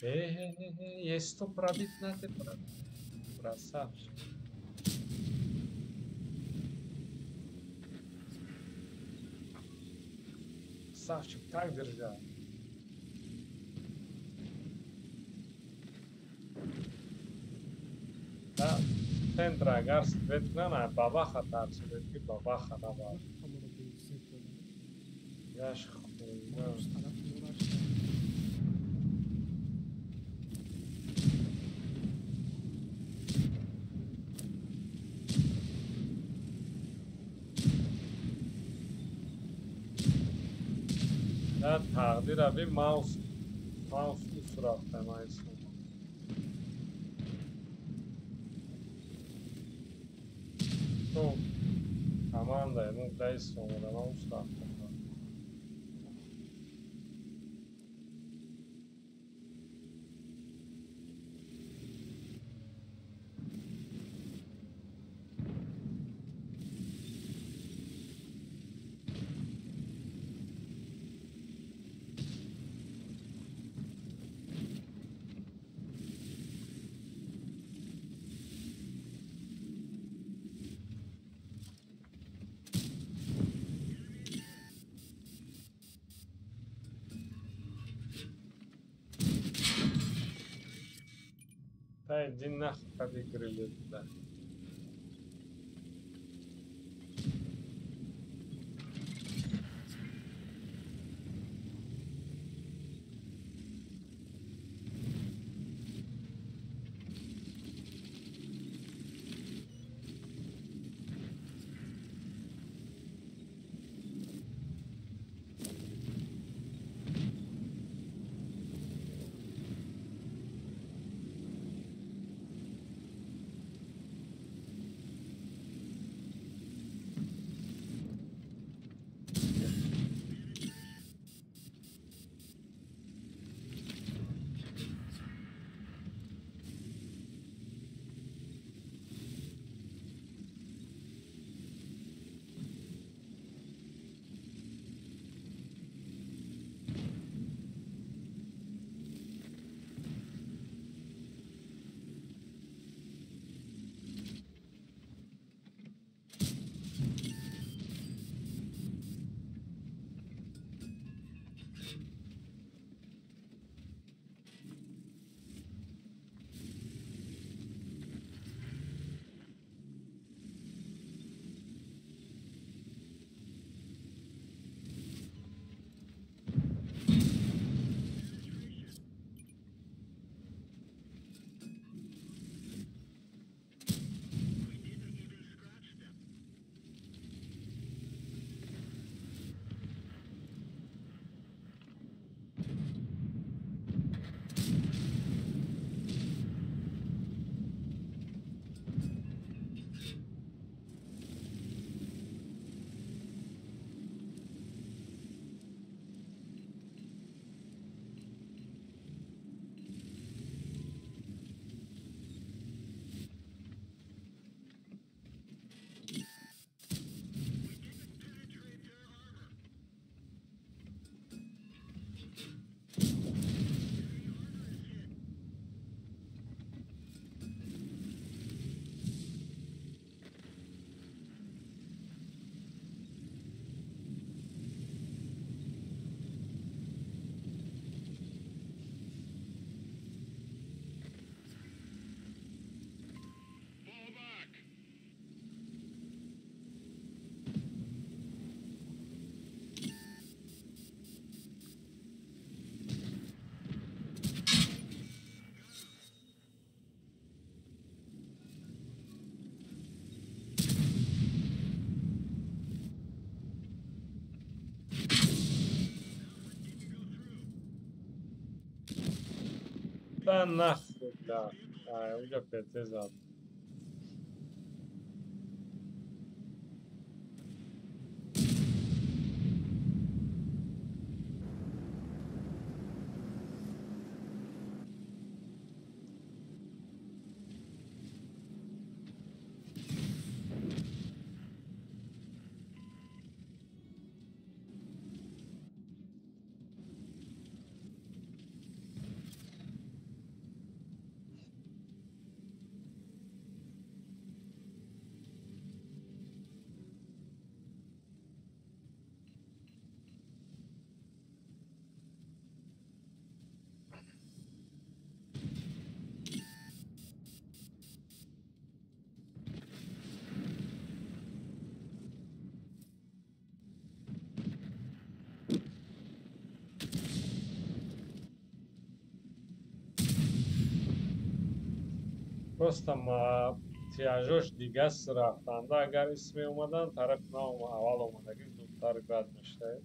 Э, есть то пробить на ты. Красавчик. Красавчик, так держать. Да, центра агар свет на бабаха тарсидед ки бабаха набар. Яш хуйня. Да, тақдира би маус ус рафта майсум. То команда ему дай сомода маус рафта. Да иди нахуй от игры лет, да. Да нахуй, бля. А, уже ПТ зад. Просто тиражош дигас рафтанда, агар ис меомадан, тарафи ман аввал омадагӣ зудтари бад мешавад.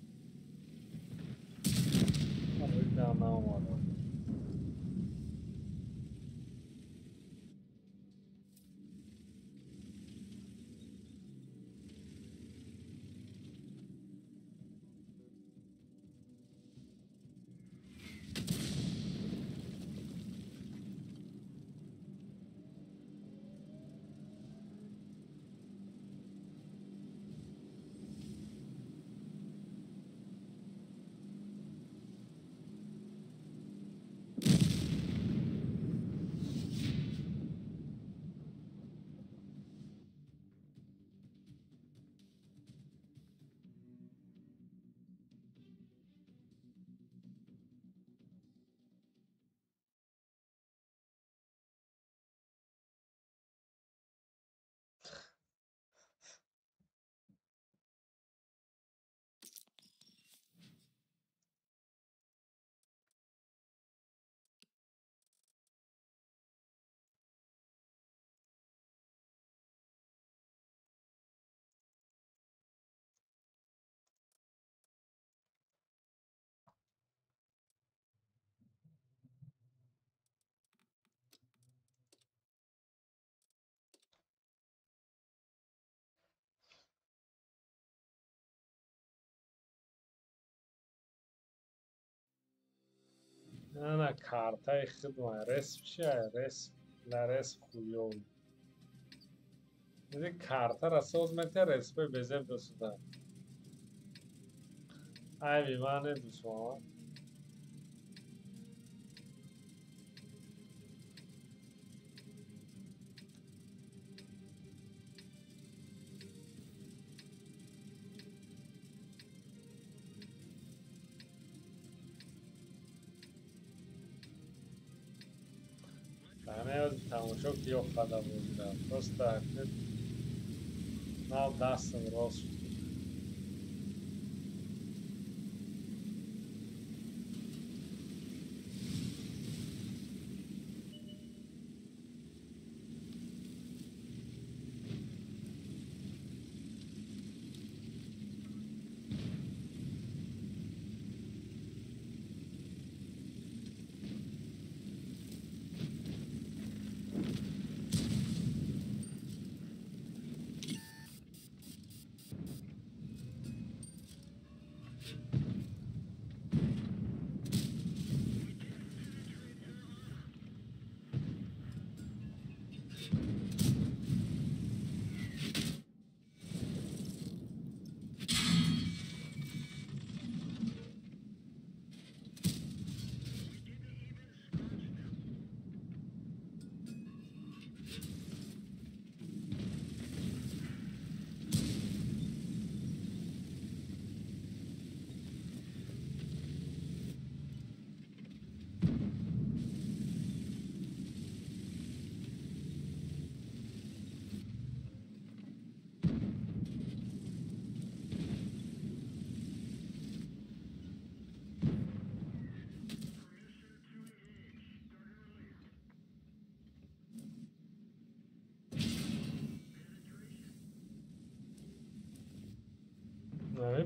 Наомадам. На картаи хидма респ чия? Респ на респ хуёв. Иди картара соз мете респои безеб досуда. Айби ман дусвама. Тамошо ки ёх қадам бозида. Просто нав дастам рост шуд.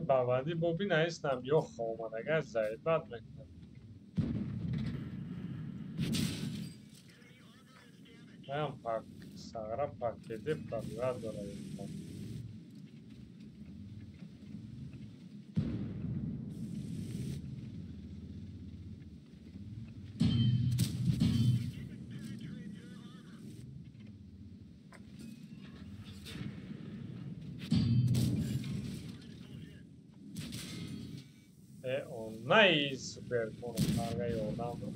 Бавади боби наистам ё хомадага заибат мекунад. Маям пак сагра пакеде пробиват дорад. Най супер конотарга ёрдам дод.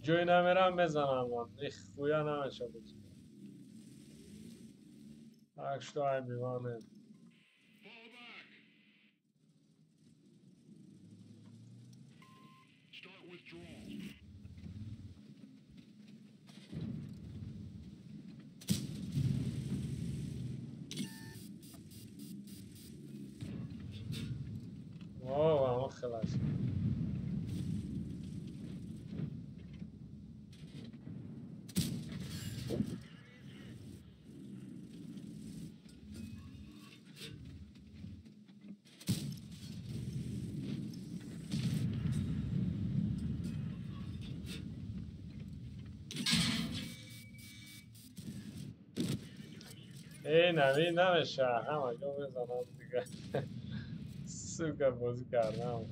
Ҷой намерам мезанам ман. Нихуя намеша бозӣ. Так что айби ман не. О, хелас. Эй, нави намеша, ҳама ҷо мезанам дига. Сука, бозӣ кардам.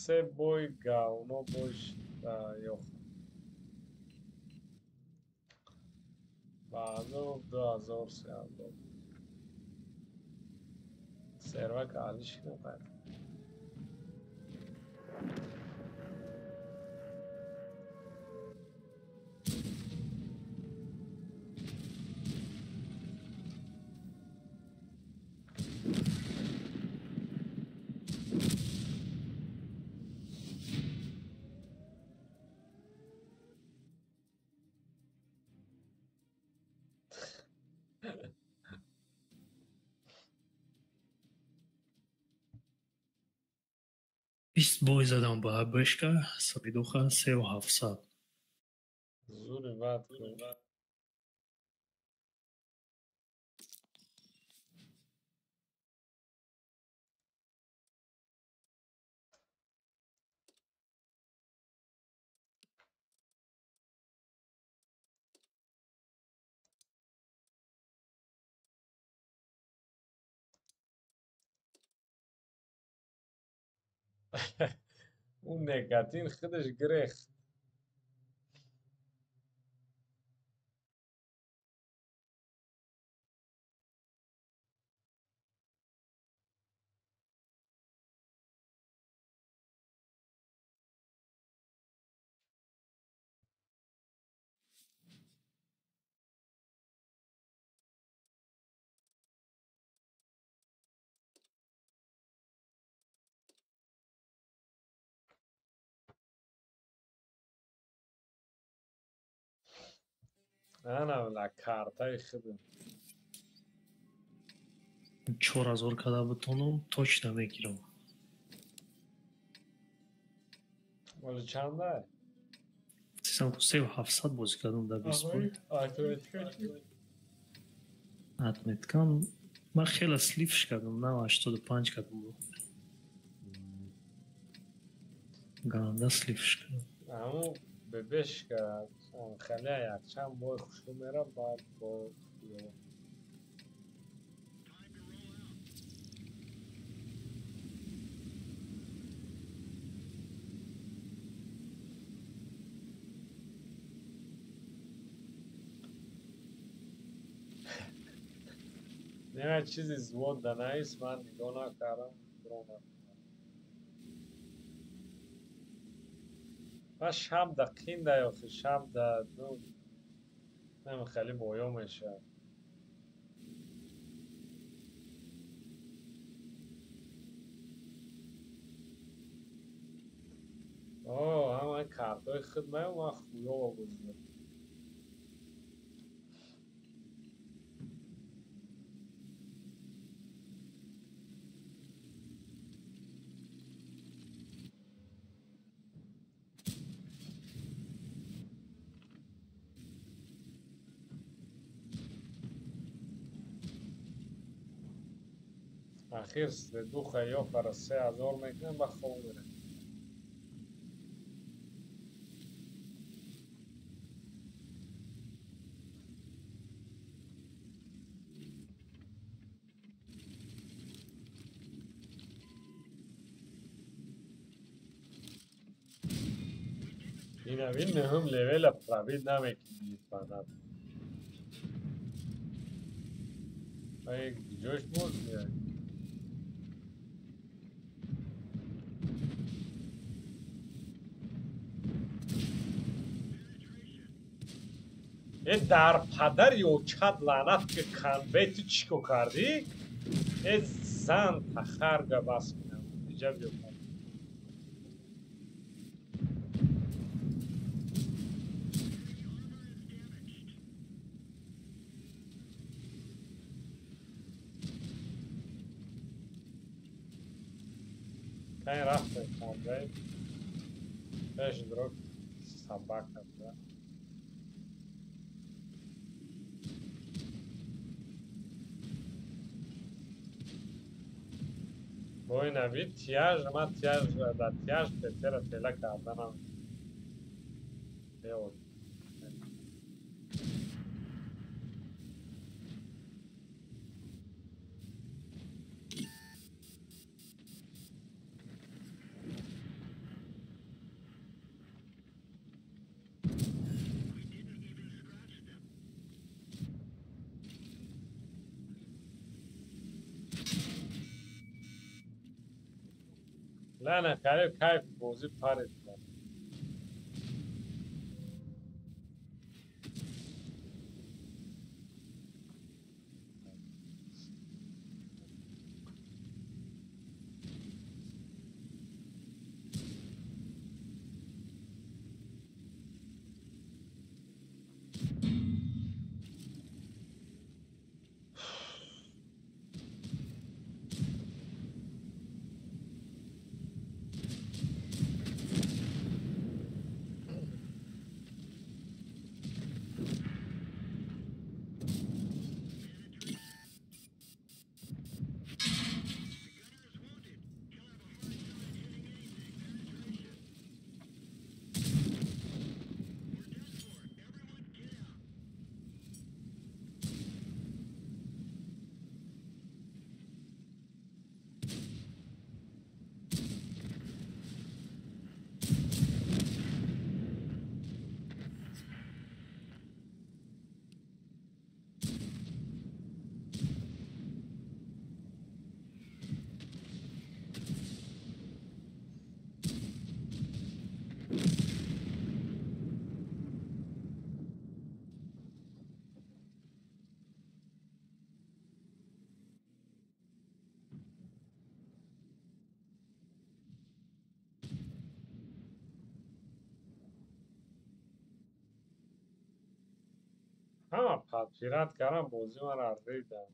Се бой говно бош ёх. Баъзо 2003. Сервак алиш накард.
Бист бой задам ба бешка, сабидуха 3700.
Зури бад кун. Ӯ негатин худаш гирехт. Ана ла картаи худам.
4000 када бутонам, точно мегирам.
Вале чанда?
3700 бозӣ кардам дар 20 бой.
Отметка чӣ?
Отметкам ман хеле слифш кардам, на 85 кардам. Ганда слифш кардам.
Аму бебешка хеле якчанд бой хушрӯ мерам, баъд бо не чизи звон да наист, ман нигоҳ накардам, ронам. Ман шаб да қинда ёхи, шаб да нами хеле боё мешавад. О, ҳамаи картҳои худ меём, ман хуёво бозӣ мекунам. Ахир средуха ёфара 3000 мекунем, ба хоб мерем. Инавин нӯҳум левела пробит намекунӣ фанат. Ай ҷош боз меяй. Э дар падар ёчат лаънат ки канбе ту чӣ ко кардӣ? Э зан тахарга бас кунам. Иҷа биё. Кай рафтем канбе? Пеш дрог собака, да? Бой нави тяж, ма тяж, да тяж петера тела карданам. Ео. Лана қариб кайф бозӣ парид. Ҳама подпират кардам, бозӣ мара ридам.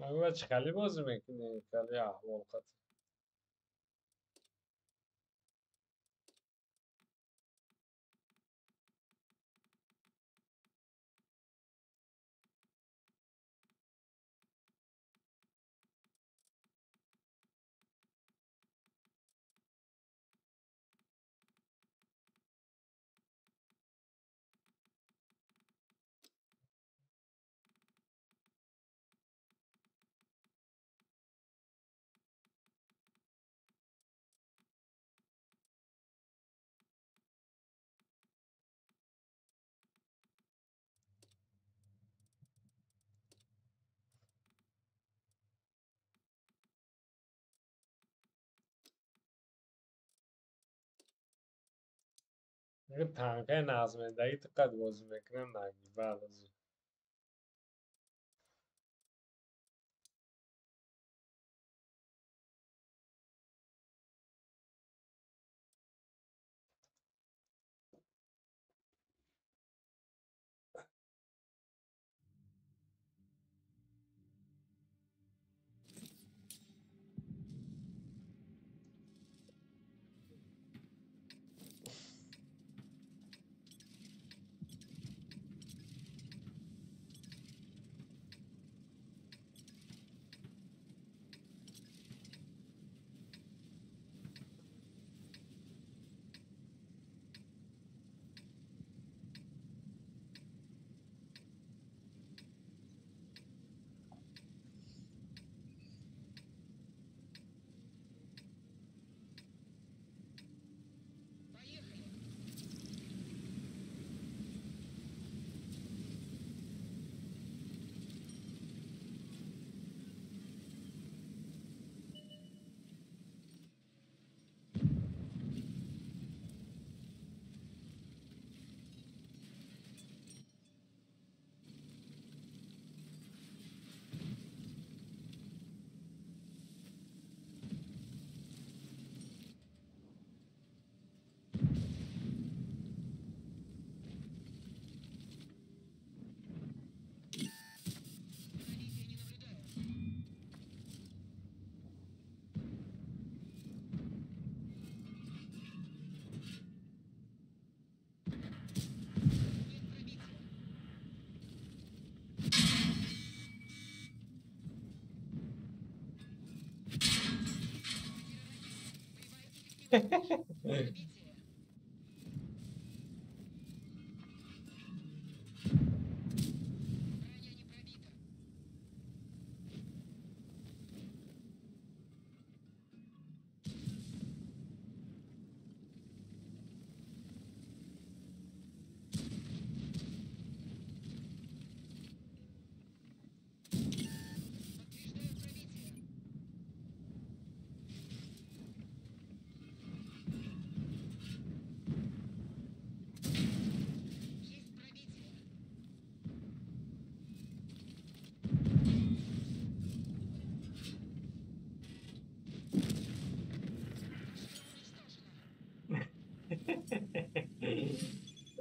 Ага, чӣ хеле бозӣ мекунӣ, хеле аҳвол қатъ. Танкаи назмендагӣ ту қад бозӣ мекунам, нагибад озӣ.
Пробитие. Броня не пробита. Подтверждаю пробитие. Есть пробитие. Уничтожено.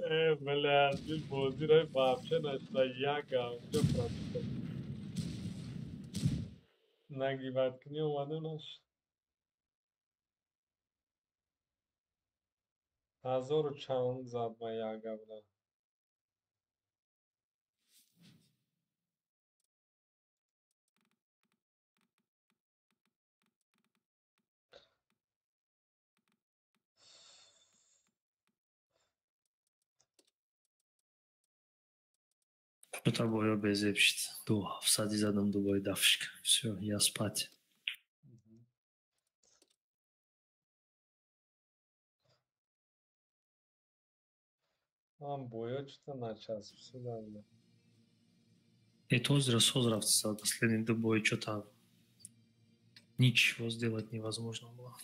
Э, бля, ин бозиро вообще нашла як ҳамҷо пробита. Нагибат кунӣ омада нашуд. Ҳазору чанд зад ма як гапда.
Что-то боё безеб шид. Ду ҳафтсади задам, ду бой дафшка. Всё, я спать.
Ман боё чута начаспсидам.
Это озеро соз рафтса, последний ду бой что-то ничего сделать невозможно было.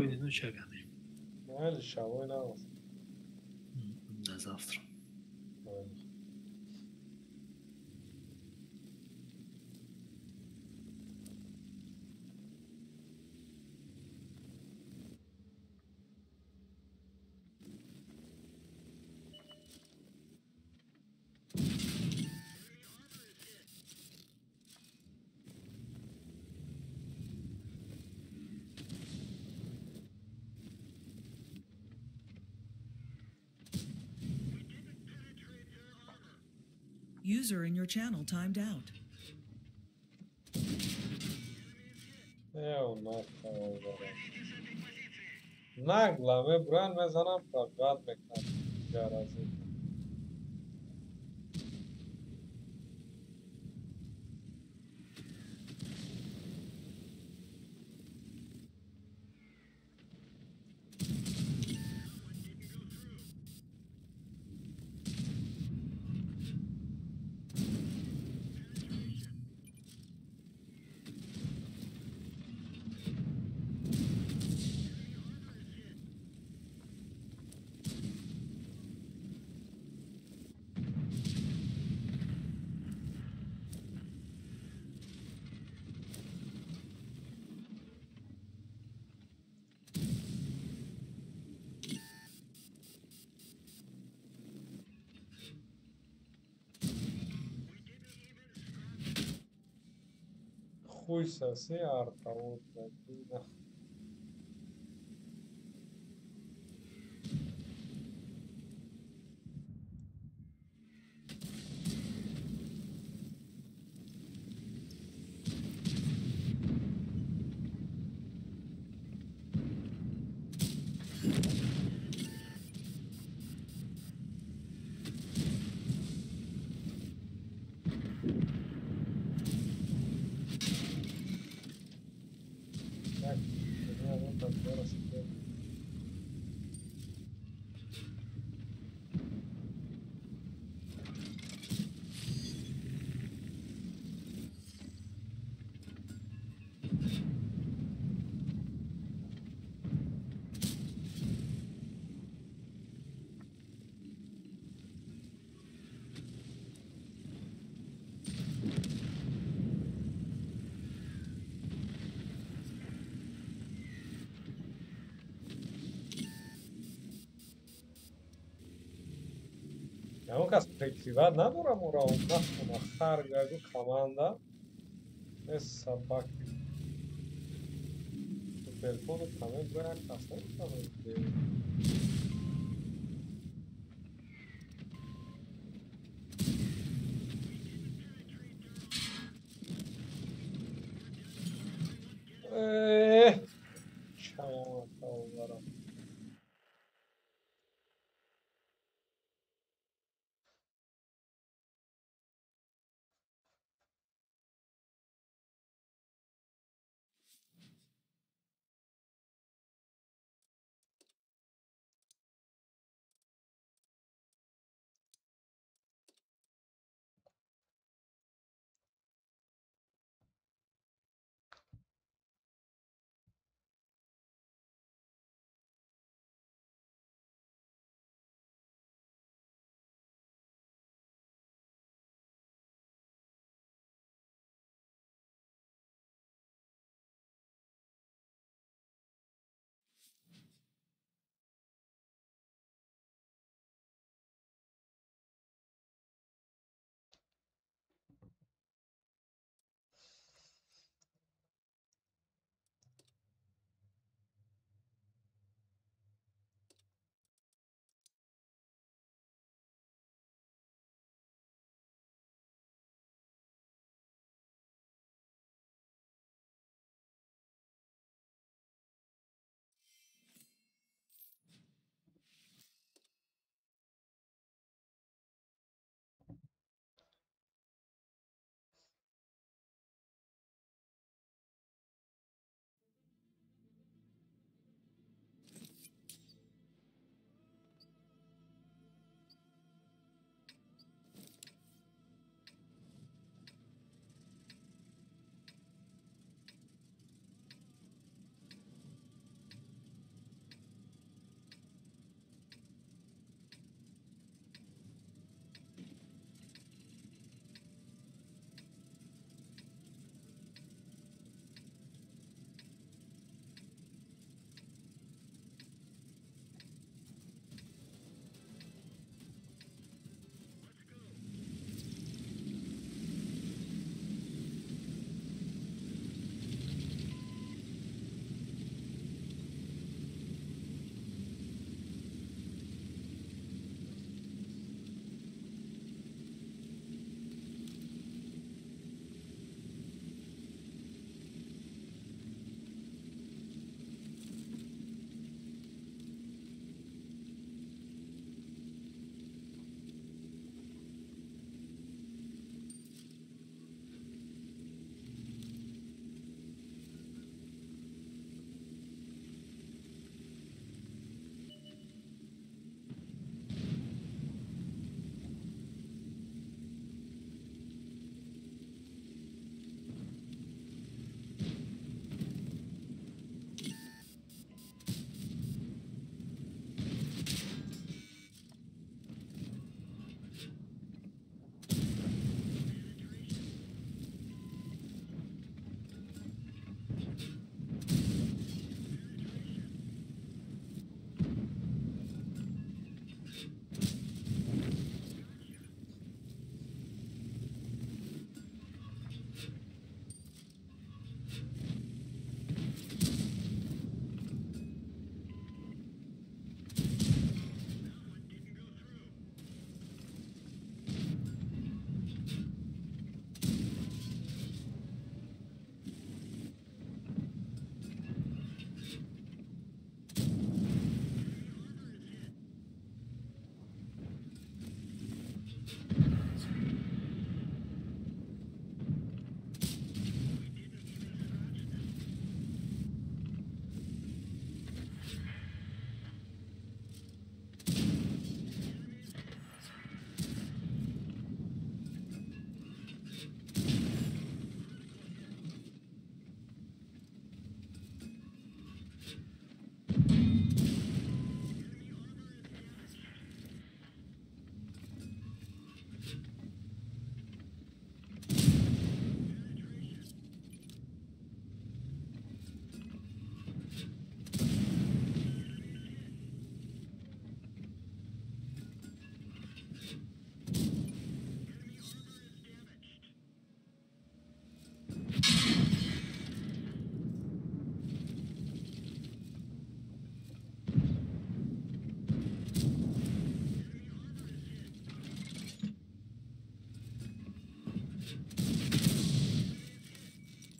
Спокойной ночи, Аганы.
Майли, шавой нағз.
До завтра.
Майли.
User in your channel timed out.
Э, нахуй. Нагла мебуран мезанам, пробивать мекунам. Гарази. Хуй соси, арта, вот, блядь. Ягон кас прикрывать надорам ора, нахуна хар ягу команда. Э, собаки. Суперкоду комент як кас наметавонад. Э, чаёна.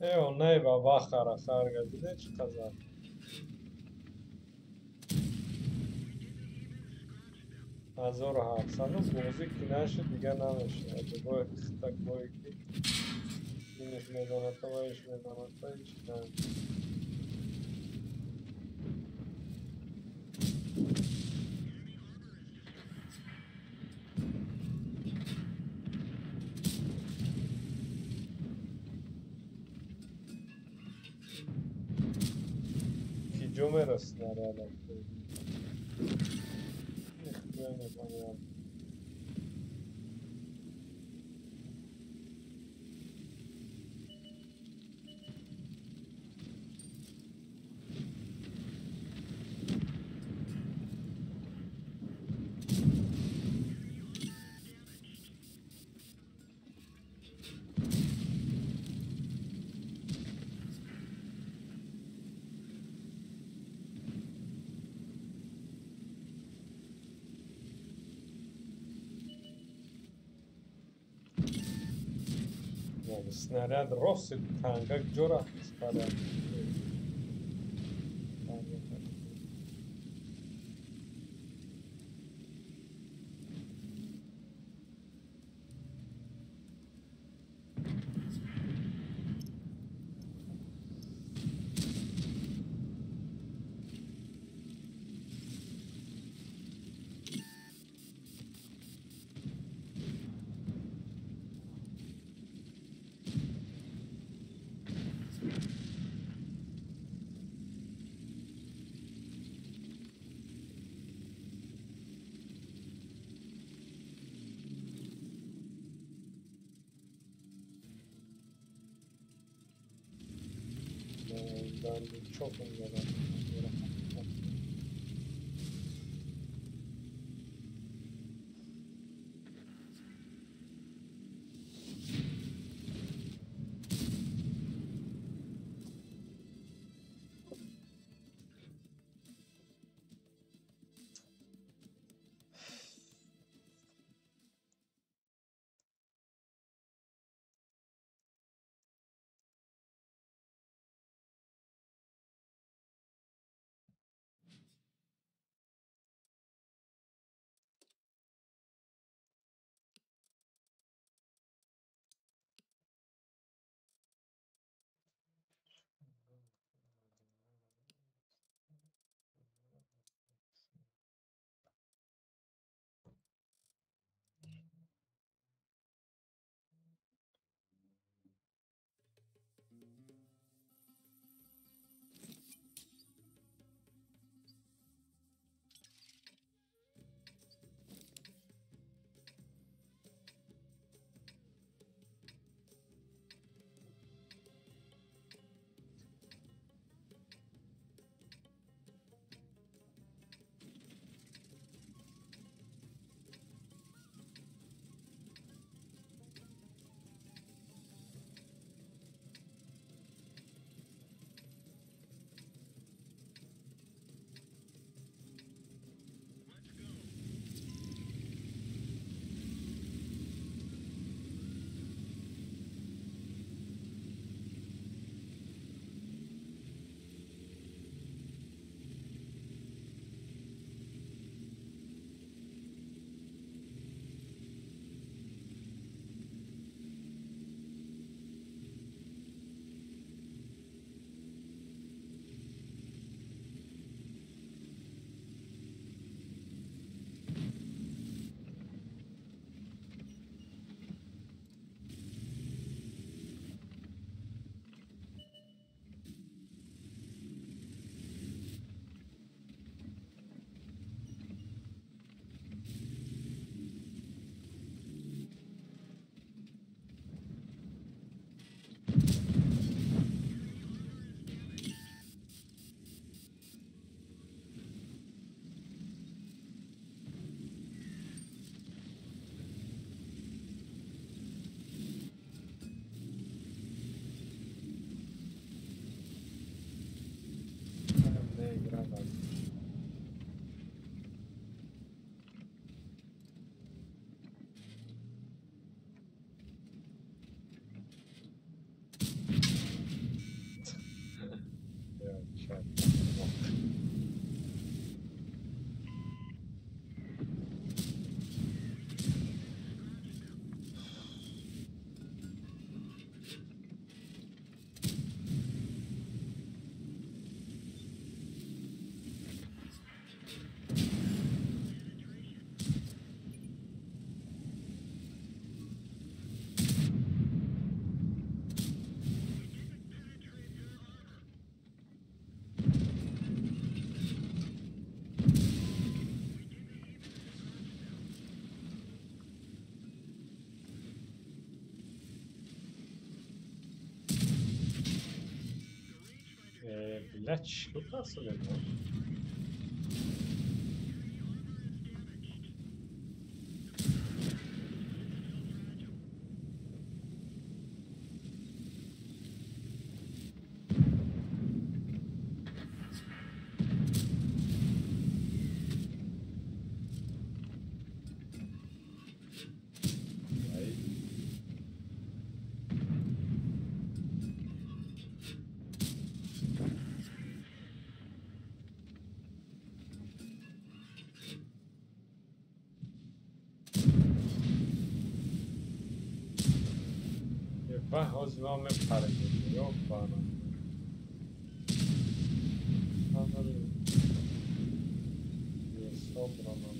Э, онай ба бахара харга диде чӣ қазар. 1700 бозӣ ки нашид, дига намешавад. Бое хитак, бое ки иниш медоната, ваиш медоната, ҳеч намешавад. Киҷо мерасид снарядам? Непонятно. Снаряд рост танка куҷо рафт? Снаряд. Çok önceden. Я чӣ тасвир? Ҳозир ман мепарем. Ёпана. Не собрано.